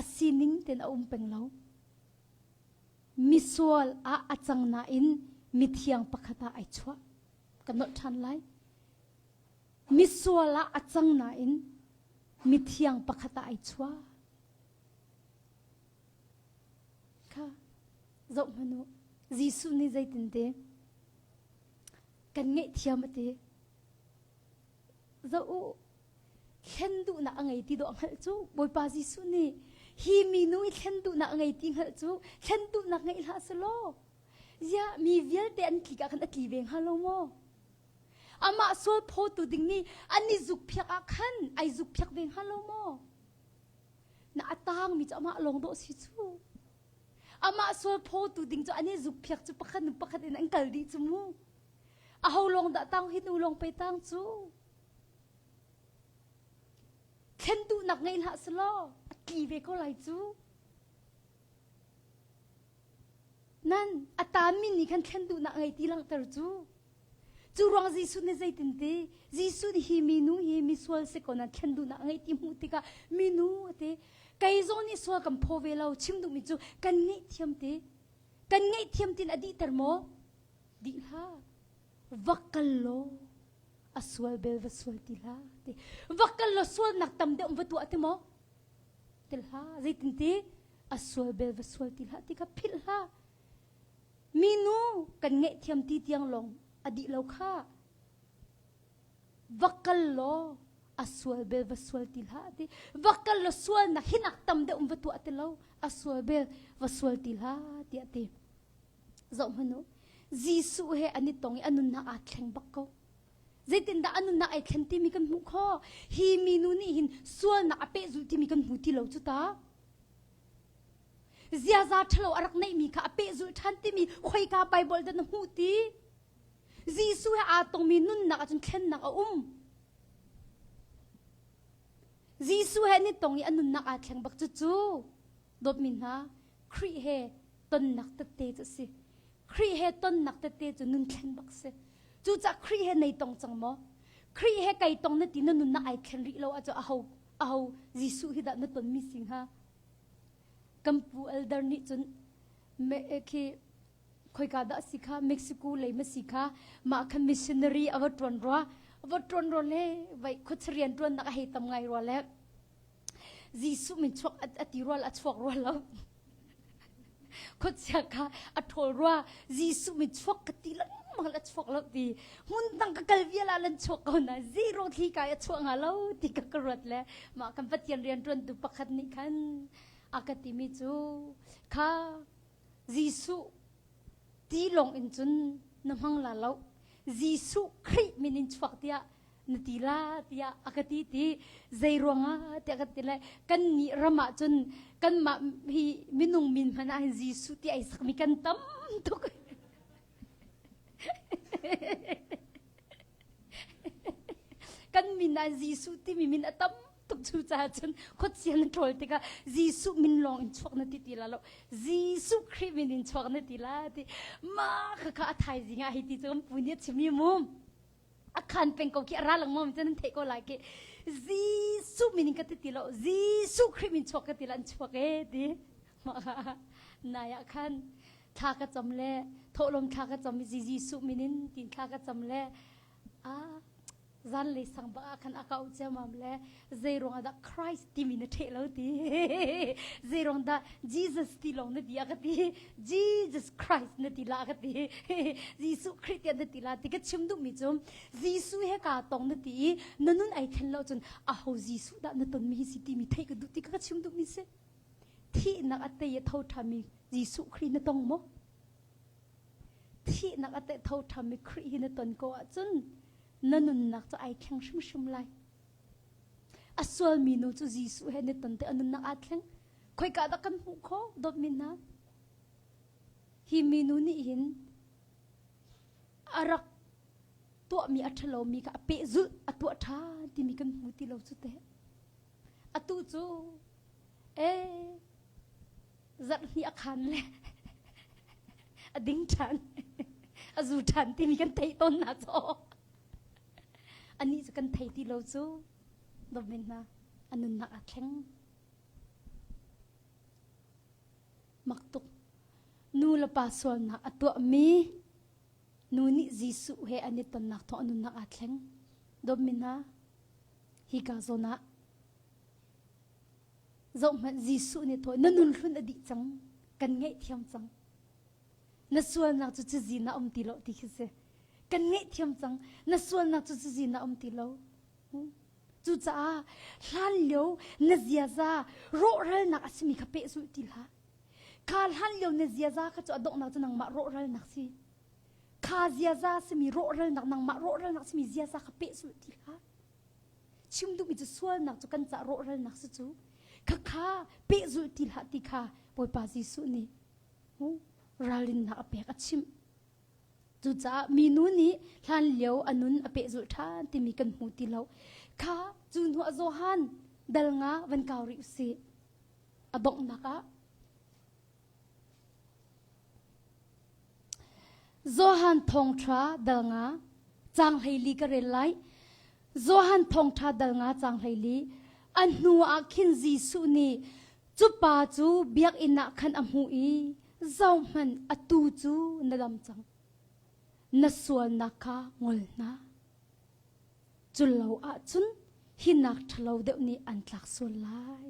a sining ten a um peng lo. Misual ah a cang nain mithiang pakhat ah ai chuah. Ka nolh ṭhan lai. Misual ah a cang nain mithiang pakhat ah ai chuah. Kha zoh hmanh u. Jesuh nih zeitinte kan ngaihthiam a ti. Zoh u, thlen duhnak a ngei ti dawh a hngalh cu Bawipa Jesuh nih hi minu i thlen duhnak a ngei ti hngalh cu thlen duhnak ngeih hlah selaw ziah mi vialte an tlik ah khan a tli ve hnga lo maw amah sual phawtu ding nih an i zukphiak ah khan ai zukphiak ve hnga lo maw na a tangmi cu amah lawng dawh si cu amah sual phawtu ding cu an i zukphiak cu pakhat nu pakhat in an kal dih cu mu aho lawng dah tang hi nu lawng pe tang cu Thlen duhnak ngei hlah selaw a tli ve ko lai cu. Nan a taanmi nih khan thlen duhnak ngei ti langhter cu. Cu ruang Jesuh nih zeitin ti? Jesuh nih hi minu hi misual si ko nan thlen duhnak ngei ti hmuh tikah minu a ti. Kei zong nih sual kan phaw ve lo chim duhmi cu kan ngaihthiam ti. Kan ngaihthiam tin a dihter maw? Dih hlah. Va kal law a sual bel va sual ti hlah ti va kal law sualnak tam deuh va tuah ti maw ti hlah zeitin ti a sual bel va sual ti hlah ti kha philh hlah minu kan ngaihthiam ti tiang lawng a dih lo kha va kal law a sual bel va sual ti hlah ti va kal law sualnak hinak tam deuh va tuah ti lo a sual bel va sual ti hlah tiah ti Zoh hmanh u, Jesuh he an i tong i a nunnak aa thleng bak ko. Zeitindah a nunnak ai thlen timi kan hmuh khawh? Hi minu nih hin sualnak a pehzulh timi kan hmu ti lo cu ta. Ziaza ṭhalo a rak neihmi kha a pehzulh ṭhan timi khoika Bible dah na hmuh ti? Jesuh he aa tongmi nunnak ahcun thlennak a um. Jesuh he an i tong i a nunnak aa thleng bak cucu dawtmi hna Khrih he tonnak tette cu a si. Khrih he tonnak tette cu nun thlen bak si. Cucaah Khrih he nei tong cang maw? Khrih he kai tong na ti na nunnak ai thlen rih lo ahcun aho aho Jesuh hi dah na tonmi si hnga? Kan pu elder nih cun me khi khoika dah si kha Mexico lei ma si kha mah khan missionary a va ṭuan rua a va ṭuan rua le vai khuacharian ṭuannak a hei tam ngai rua le Jesuh min chuak a ti rual a chuak rua lo khuachia kha a ṭhawl rua Jesuh min chuak ka ti lengmang a chuak lo ti hmun dang ka kal vial ah lan chuak ko na zero thli kai a chuak nga lo ti ka ka ruat le mah kan Pathian rian ṭuantu pakhat nih khan a ka timi cu kha Jesuh ti lawng in cun na hmang la lo Jesuh Khrih min in chuak tiah na ti la tiah a ka ti ti zei ruangah tiah ka ti le kan nih ram ah cun kanmah hi minung min hmanh ah hin Jesuh ti ai sakmi kan tam tuk kan min ah Jesuh timi min a tam tuk cu caah cun khuachia na ṭawl tikah Jesuh min lawng in chuak na ti ti la lo Jesuh Khrih min in chuak na ti la ti ma kha kha a thaizing ah hi ti cu kan pu nih a chim i mu a khan peng ko khi a ra lengmang mi cu nan theih ko lai khi Jesuh min in ka ti ti lo Jesuh Khrih min chuak ka ti la an chuak e ti nai ah khan thla ka cam le thawhlawm thla ka cam i Jesuh min in tin thla ka cam le a zanlei sang bak ah khan a ka auh ciammam le zei ruangah dah Christ timi na ṭheh lo ti zei ruang dah Jesus ti lawng na ti a ka ti Jesus Christ na ti la a ka ti Jesuh Khrih tiah na ti la ti ka chim duhmi cu Jesuh he kaa tong na ti i na nun ai thlen lo cun aho Jesuh dah na tonmi hi si timi theih ka duh ti ka ka chim duhmi si thihnak a tei a tho ṭhami Jesuh Khrih na tong maw Thihnak a tho ṭhami Khrih hi na ton ko ahcun na nunnak cu ai thleng hrimhrim lai. A sualmi nu cu Jesuh he na ton te a nunnak aa thleng. Khoika dah kan hmuh khawh dawtmi hna? Hi minu nih hin a rak tuahmi a ṭhalomi kha a pehzulh a tuah ṭhan timi kan hmu ti lo cu teh. Atu cu ee zarhhnih a khan le a ding ṭhan a zu ṭhan timi kan theih tawn hna cu anih cu kan thei ti lo cu dawmin hna a nunnak a thleng mak tuk nu le pa sualnak a tuahmi nu nih Jesuh he an i tonnak thawng a nunnak aa thleng dawmin hna hika zawn ah Zohhmanh Jesuh nih thaw na nun hlun a dih cang kan ngaihthiam cang na sualnak cu cazin ah um ti lo ti khi si kan ngaihthiam cang na sualnak cu cazin ah um ti lo cucaah hlan lio na ziaza rawhralnak a simi kha pehzulh ti hlah kha hlan lio na ziaza kha cu a donghnak cu nangmah rawhralnak si kha ziaza simi rawhralnak nangmah rawhralnak simi ziaza kha pehzulh ti hlah Chim duhmi cu sualnak cu kan cah rawhralnak si cu khakha pehzulh ti hlah ti kha Bawipa Jesuh nih ralrinnak a pek a chimh. Cucaah minu nih hlanlio a nun a pehzulh ṭhan timi kan hmu ti lo. Kha cu hnuah Johan dal nga van kau rih usih. A donghnak ah Johan thawngṭha dal nga caang 14 ka rel lai. Johan thawngṭha dal nga caang 14 a hnu ah khin Jesuh nih cu pa cu biakinn ah khan a hmuh i zohhmanh atu cu na dam cang. Na sualnak kha ngol hna. Cullo ahcun hi nak ṭhalo deuh nih an tlak sual lai.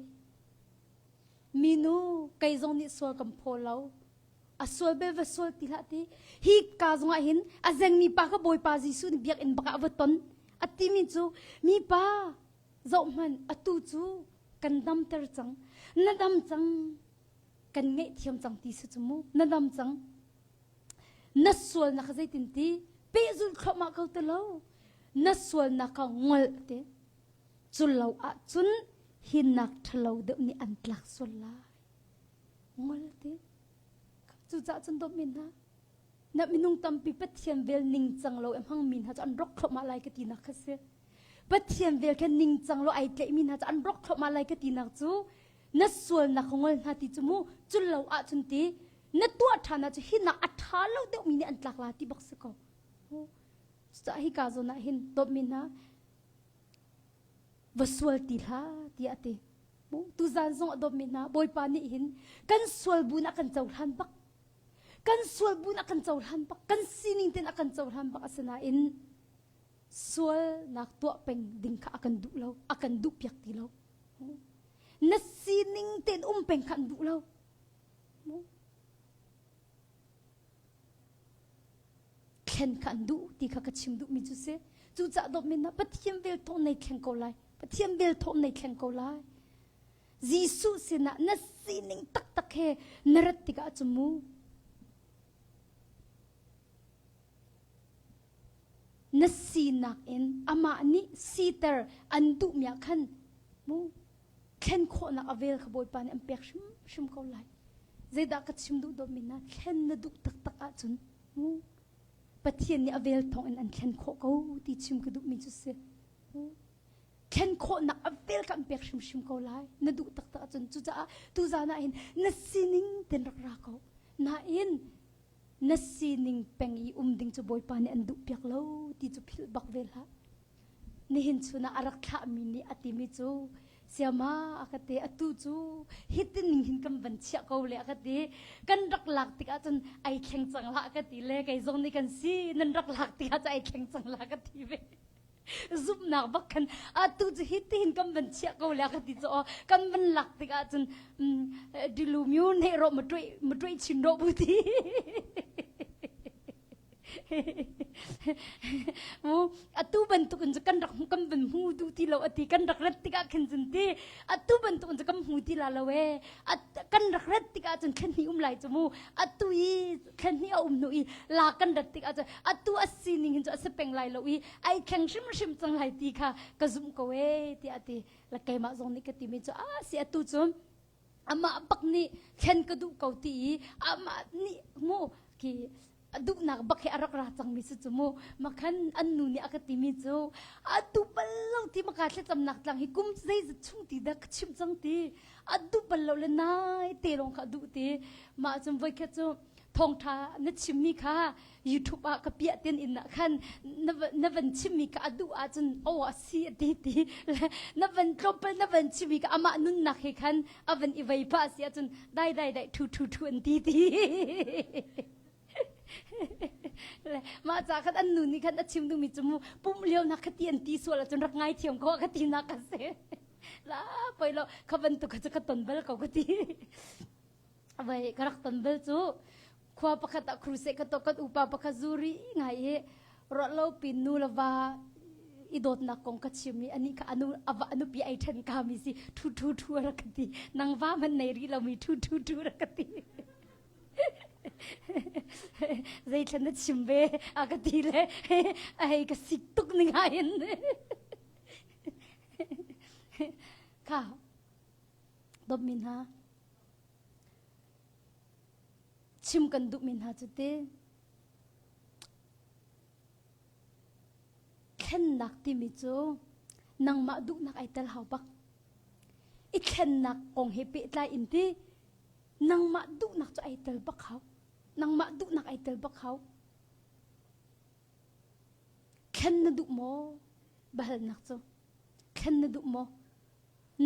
Minu kei zong nih sual kan phaw lo. A sual bel va sual ti hlah ti. Hi ka zong ah hin a zengmi pa kha Bawipa Jesuh nih biakinn bak ah a va ton. A timi cu mi pa zohhmanh atu cu kan damter cang. Na dam cang. Kan ngaihthiam cang ti si cu mu. Na dam cang. Na sualnak kha zeitin ti pehzulh thluahmah ko ti lo. Na sualnak kha ngol te. Cullo ahcun hinnak ṭhalo deuh nih an tlak sual lai. Ngol ti. Cucaah cun dawtmi hna, na minung tampi Pathian vel ningcang lo i hmangmi hna cu an rawk thluahmah lai ka tinak kha si. Pathian vel kha ningcang lo ai tlaihmi hna cu an rawk thluahmah lai ka tinak cu na sualnak kha ngol hna ti cu mu cullo ahcun ti na tuah ṭhan ahcun hinak a ṭha lo deuhmi nih an tlak la ti bak si ko. Cucaah hika zawn ah hin dawtmi hna. Va sual ti hlah tiah a ti. Tuzan zong a dawtmi hna Bawipa nih hin kan sual bu in a kan cohlan bak. Kan sual bu in a kan cohlan bak. Kan sining tein a kan cohlan bak asinain sualnak tuah peng ding kha a kan duh lo. A kan duh piak ti lo. Na sining tein um peng kha an duh lo. Thlen kha an duh ti kha ka chim duhmi cu si. Cucaah dawtmi na Pathian vel thawng nei thleng ko lai. Pathian vel thawng nei thleng ko lai. Jesuh sinah na sining taktak he na rat tikah cu mu na sinak in amah nih siter an duhmi ah khan mu thlen khawhnak a vel kha Bawipa nih an pek hrimhrim ko lai. Zeidah ka chim duh dawtmi hna thlen na duh taktak ahcun mu Pathian nih a vel thawng in an thlen khawh ko ti chim ka duhmi cu si. Thlen khawhnak a vel kha an pek hrimhrim ko lai. Na duh taktak ahcun cucaah tuzaan ah hin na sining ten rak ra ko. Nain na sining peng i um ding cu Bawipa nih an duh piak lo ti cu philh bak ve hlah. Nihin chun ah a rak thlahmi nih a timi cu siama a ka ti atu cu hitin ning hin kan van chiah ko le a ka ti kan rak lak tikah cun ai thleng cang la ka ti le kei zong nih kan si nan rak lak tikah cun ai thleng cang la ka ti ve zumhnak bak khan atu cu hitihin kan van chiah ko le ka ti cu aw kan van lak tikah cun dilu myu ne ro ma tuai ma tuai chin ro bu ti Mu atu bantuk in cu kan rak kan van hmu duh ti lo ati kan rak rat tikah khin cun ti atu bantuk in cu kan hmu ti la lo e kan rak rat tikah cun thlen hnih um lai cu mu atu i thlen hnih a um hnu i la kan rat tikah cun atu a sining hin cu a si peng lai lo i ai thleng hrimhrim cang lai ti kha ka zumh ko e tiah a ti la keimah zong nih ka ti mi cu a si atu cu amah bak nih thlen ka duh ko ti i amah nih mu ki duhnak bak hi a rak ra cangmi si cu mu makhan an nu nih a ka timi cu a duh bal lo ti maka thlacamnak tlang hi kum zeizat chung ti dah ka chimh cang ti a duh bal lo le nai te lawng kha a duh ti mah cun voikhat cu thawngtha na chimmi kha YouTube ah ka piah ten in ah khan na van chimmi kha a duh ahcun aw a si a ti ti na van tlawmpal na van chimmi kha amah nunnak he khan a van i vei pah si ahcun dai dai dai thu thu thu an ti ti mah ca khan an nu nih khan a chim duhmi cu mu pumh lio nak kha ti an ti sual ahcun rak ngai thiam ko ka ti nak ka si la poi lo kha bantuk kha cu ka ton bal ko ka ti vai ka rak ton bal cu khua pakhat ah crusade ka to kan upa pakhat zuri ngai i ruah lo pin nu le va i dawtnak kong ka chim i ani kha anu ava anupi ai then ka mi si thu thu thu rak ka ti nang va man nei ri lo mi thu thu thu rak ka ti Zeithlan na chim ve a ka ti le a hei ka sik tuk ning in. Kha dawtmi hna chim kan duhmi hna cu ti thlennak timi cu nangmah duhnak ai tel hau bak i thlennak kong he pehtlai in ti Nangmah duhnak cu ai tel bak hau. Nangmah duhnak ai tel bak hau. Thlen na duh maw? Bahalnak cu. Thlen na duh maw?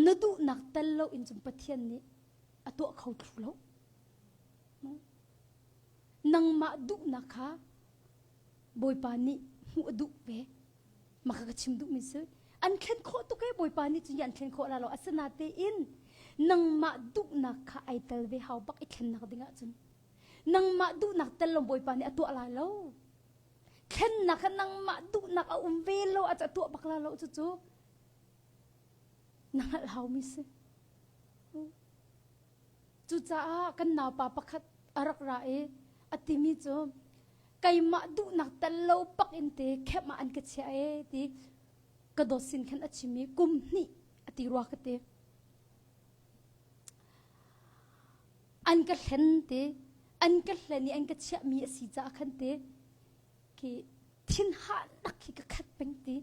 Na duhnak tel lo in cun Pathian nih a tuah kho thlu lo. Nangmah duhnak kha Bawipa nih hmuh a duh ve. Maka ka chim duhmi si. An thlen khawh tuk e Bawipa nih cun an thlen khawh la lo. Asinatein nangmah duhnak kha ai tel ve hau bak i thlennak ding ahcun. Nangmah duhnak tel lo Bawipa nih a tuah lai lo. Thlennak kha nangmah duhnak a um ve lo a tuah bak la lo cucu na hngalh haumi si. Cucaah kan naupa pakhat a rak ra i a timi cu keimah duhnak tel lo bak in te camp ah an ka chiah e ti ka dawt sin khan a chim i kum hnih a ti rua ka ti. An ka hlen ti an ka hlen i an ka chiahmi a si caah khan ti khi thinhannak khi ka khat peng ti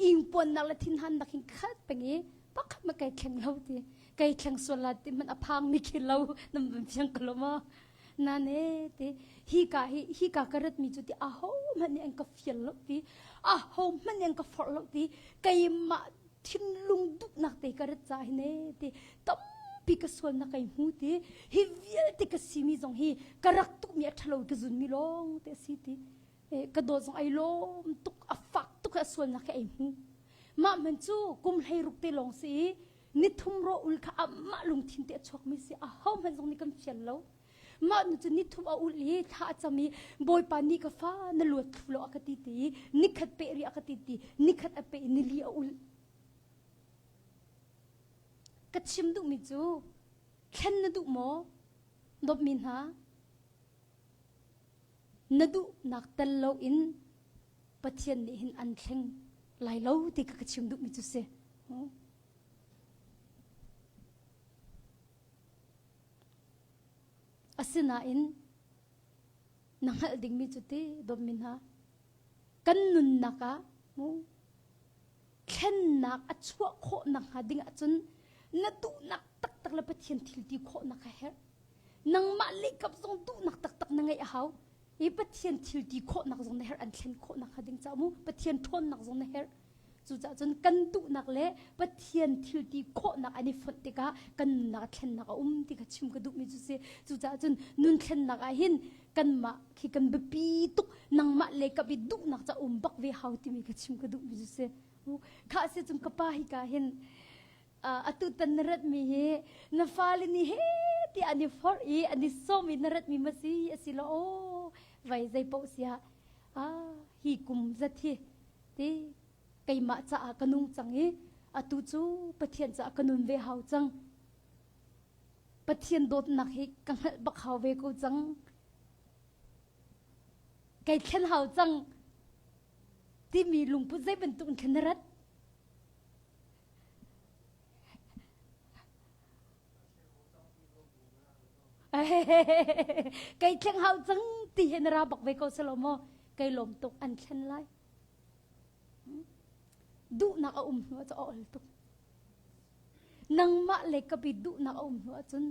ingpuannak le thinhannak hin khat peng i pakhat ma kai thleng lo ti kai thleng sual la ti man a phang mi khi lo nam van fiang ko lo maw na ne ti hi ka hi hi ka ka rat mi cu ti a ho hmanh nih an ka fial lo ti a ho hmanh nih an ka forh lo ti keimah. Thinlung duhnak te ka rat ca hin e ti tampi ka sualnak kai hmu ti hi vialte ka simi zong hi ka rak tukmi a ṭhalo ka zunmi lawng te a si ti ka dawt zong ai lawm tuk a fak tuk a sualnak hi ai hmu mah man cu kum 16 te lawng si i nithum ro ul kha amah lungthin te a chuakmi si a ho hmanh zong nih kan fial lo mah nu cu nithum a ul i thla a cam i bawipa nih ka fa na luat thlu lo a ka ti ti i nikhat pe ri a ka ti ti nikhat a pe i nili a ul ka chim duhmi cu thlen na duh maw dawtmi hna na duhnak tel loin Pathian nih hin an thleng lai lo ti ka ka chim duhmi cu si. Asinain na hngalh dingmi cu ti dawtmi hna kan nunnak ah mu thlennak a chuah khawh nakhnga ding ahcun na duhnak taktak le Pathian thil ti khawhnak a herh. Nangmah lehkap zong duhnak taktak na ngeih a hau. I Pathian thil ti khawhnak zong na herh an thlen khawhnak hnga ding caah mu Pathian ṭhawnnak zong na herh. Cucaah cun kan duhnak le Pathian thil ti khawhnak an i fonh tikah kan nunnak ah thlennak a um ti kha chim ka duhmi cu si. Cucaah cun nun thlennak ah hin kanmah khi kan biapi tuk nangmah le ka bi duhnak ca um bak ve hau timi kha chim ka duhmi cu si. Kha si cun ka pa hi ka hin atu tan na ratmi hi na fale nih he ti an i forh i an i sawm i na ratmi ma si a si lo aw vai zei paoh sia ah hi kum zat hi ti keimah caah ka nung cang i atu cu Pathian caah ka nun ve hau cang Pathian dawtnak hi ka hngalh bak hau ve ko cang kai thlen hau cang timi lungput zei bantuk in thlen na rat Kei thleng hau cang ti he na ra bak ve ko selo maw kei lawm tuk an thlen lai duhnak a um hnu ah a ol tuk nangmah le ka bi duhnak a um hnu ahcun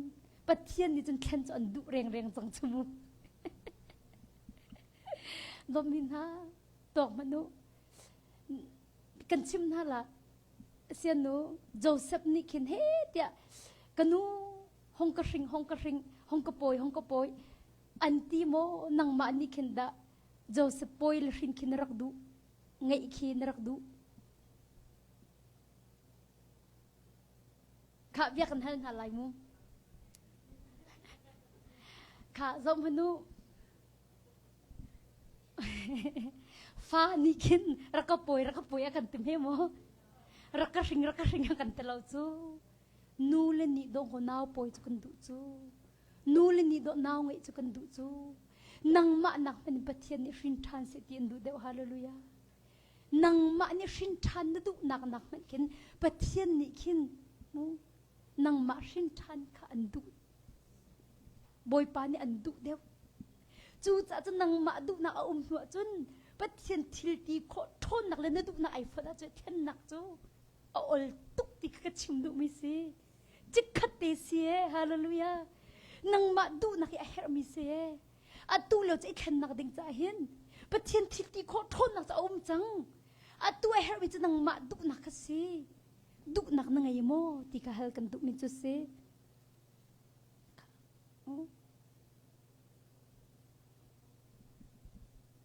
Pathian nih cun thlen cu an duh rengreng cang cu mu dawtmi hna tuak hmanh u kan chim hna la sianu Joseph nih khin he tiah ka nu hong ka hring hong ka hring hong ka pawi hong ka pawi an ti maw nangmah nih khin dah Joseph pawi le hrin khi na rak duh ngeih khi na rak duh Khah bia kan hal hna lai mu Khah zoh hmanu Fa nih khin rak ka pawi rak ka pawi a kan ti hme maw? Rak ka hring rak ka hring a kan ti lo cu. Nu le nih dawh ko nau pawi cu kan duh cu. Nu le nih dawh nau ngeih cu kan duh cu. Nangmah nak hmanh in Pathian nih hrin ṭhan seh ti an duh deuh hallelujah. Nangmah nih hrin ṭhan na duhnak nak hmanh khin Pathian nih khin mu nangmah hrin ṭhan kha an duh Bawipa nih an duh deuh. Cucaah cun nangmah duhnak a um hnu ahcun Pathian thil ti khawh ṭhawnnak le na duhnak ai fonh ahcun thlennak cu a ol tuk ti kha ka chim duhmi si. Chikkhat te si ee, hallelujah. Nangmah duhnak hi a herhmi si ee. Atu lio cu i thlennak ding caah hin Pathian thil ti khawh ṭhawnnak cu a um cang. Atu a herhmi cu nangmah duhnak kha si. Duhnak na ngei maw ti kha hal kan duhmi cu si.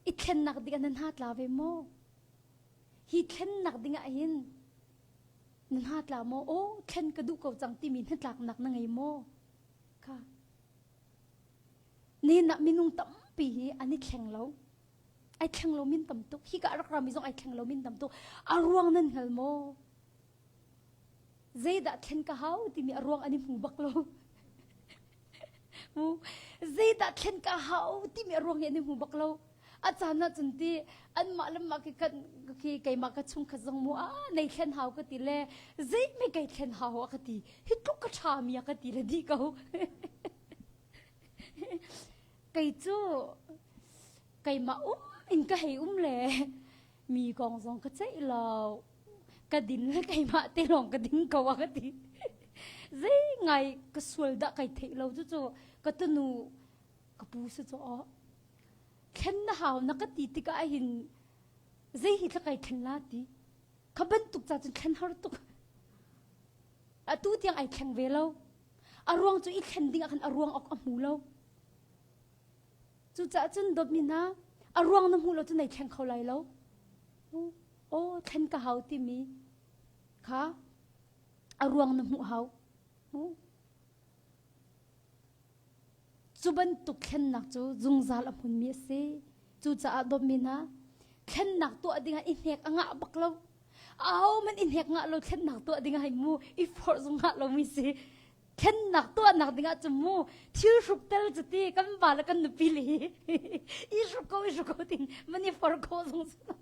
I thlennak ding ah na hna tla ve maw? Hi thlennak ding ah hin na hna tla maw? Aw, thlen ka duh ko cang timi hnatlaknak na ngei maw? Kha. Nihin ah minung tampi hi an i thleng lo. Ai thleng lo min tam tuk. Hi ka rak rami zong ai thleng lo min tam tuk. A ruang nan hngal maw? Zeidah thlen ka hau timi a ruang an i hmu bak lo. Mu zeidah thlen ka hau timi a ruang hi an i hmu bak lo. A caan ah cun ti anmah le mah khi kan khi keimah ka chungkhat zong mu a nei thlen hau ka ti le zei me kai thlen hau a ka ti hi tluk ka ṭha mi a ka ti le di ko. Kei cu keimah um in ka hei um le mi kong zong ka ceih lo. Ka din le keimah te lawng ka ding ko a ka ti. Zei ngai ka sual dah kai theih lo cu cu ka tunu ka pu si cu aw thlen na hau na ka ti tikah hin zei hi thla kai thlen la ti. Kha bantuk ca cun thlen har tuk. Atu tiang ai thleng ve lo. A ruang cu i thlen ding ah khan a ruang awk a hmu lo. Cucaah cun dawtmi hna, a ruang na hmuh lo cu nei thleng kho lai lo. Aw thlen ka hau timi kha a ruang na hmuh hau. Cu bantuk thlennak cu zungzal a hmunmi a si. Cucaah dawtmi hna, thlennak tuah dingah i hnek a ngah bak lo. Ahohmanh i hnek ngah lo thlennak tuah dingah hei mu i forh zong ngah lomi si. Thlennak tuahnak dingah cu mu thil hruk tel cu ti kan va le kan nupi le hi i hruk ko i hruk ko tin man i forh khawh zong si lo.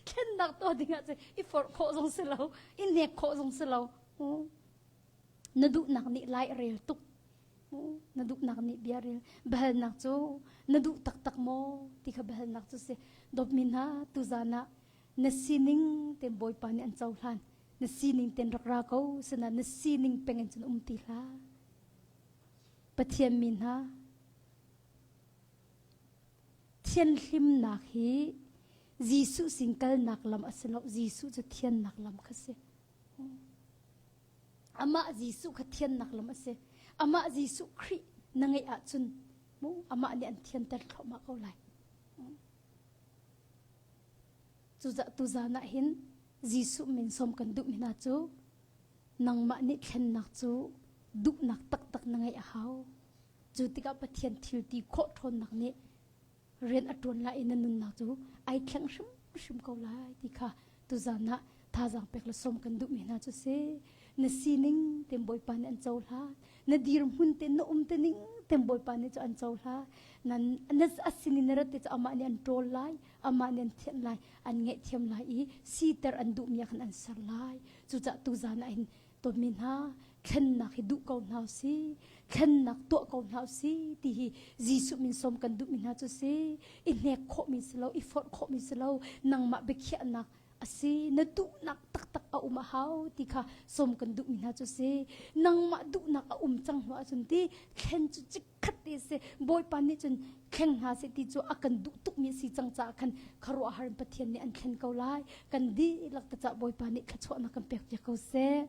Thlennak tuah dingah cu i forh khawh zong si lo, i hnek khawh zong si lo. Na duhnak nih lai a rel tuk. Na duhnak nih bia rel. Biahalnak cu na duh taktak maw ti kha biahalnak cu si. Dawtmi hna tuzan ah na sining ten Bawipa nih an cohlan. Na sining ten rak ra ko sina na sining peng in cun um ti hlah. Pathian mi hna thianhlimnak hi Jesuh sin kalnak lam a si lo. Jesuh cu thiannak lam kha si. Amah Jesuh kha thiannak lam a si. Amah Jesuh Khrih na ngeih ahcun mu amah nih an thianter thluahmah ko lai. Cucaah tuzan ah hin Jesuh min sawm kan duhmi hna cu nangmah nih thlennak cu duhnak taktak na ngeih a hau. Cu tikah Pathian thil ti khawh ṭhawnnak nih rian a ṭuan lai i na nunnak cu ai thleng hrimhrim ko lai ti kha tuzan ah thazaang pek le sawm kan duhmi hna cu si. Na sining ten Bawipa nih an cohlan. Na dirhmun te na um te ning ten Bawipa nih cu an cohlan. Nan na a sinin na rat te cu amah nih an ṭawl lai, amah nih an thianh lai, an ngaihthiam lai i siter an duhmi ah khan an ser lai. Cucaah tuzan ah hin Dawtmi hna, thlennak hi duh ko hna usih. Thlennak tuah ko hna usih ti hi Jesuh min sawm kan duhmi hna cu si. I hnek khawhmi si lo, i forh khawhmi si lo, nangmah biakhiahnak a si. Na duhnak taktak a um a hau ti kha sawm kan duhmi hna cu si. Nangmah duhnak a um cang hnu ahcun ti thlen cu chikkhat te si. Bawipa nih cun thleng hna seh ti cu a kan duh tukmi a si cang caah khan khuaruahhar in Pathian nih an thlen ko lai. Kan dihlak te caah Bawipa nih thluachuahnak kan pek piak ko seh.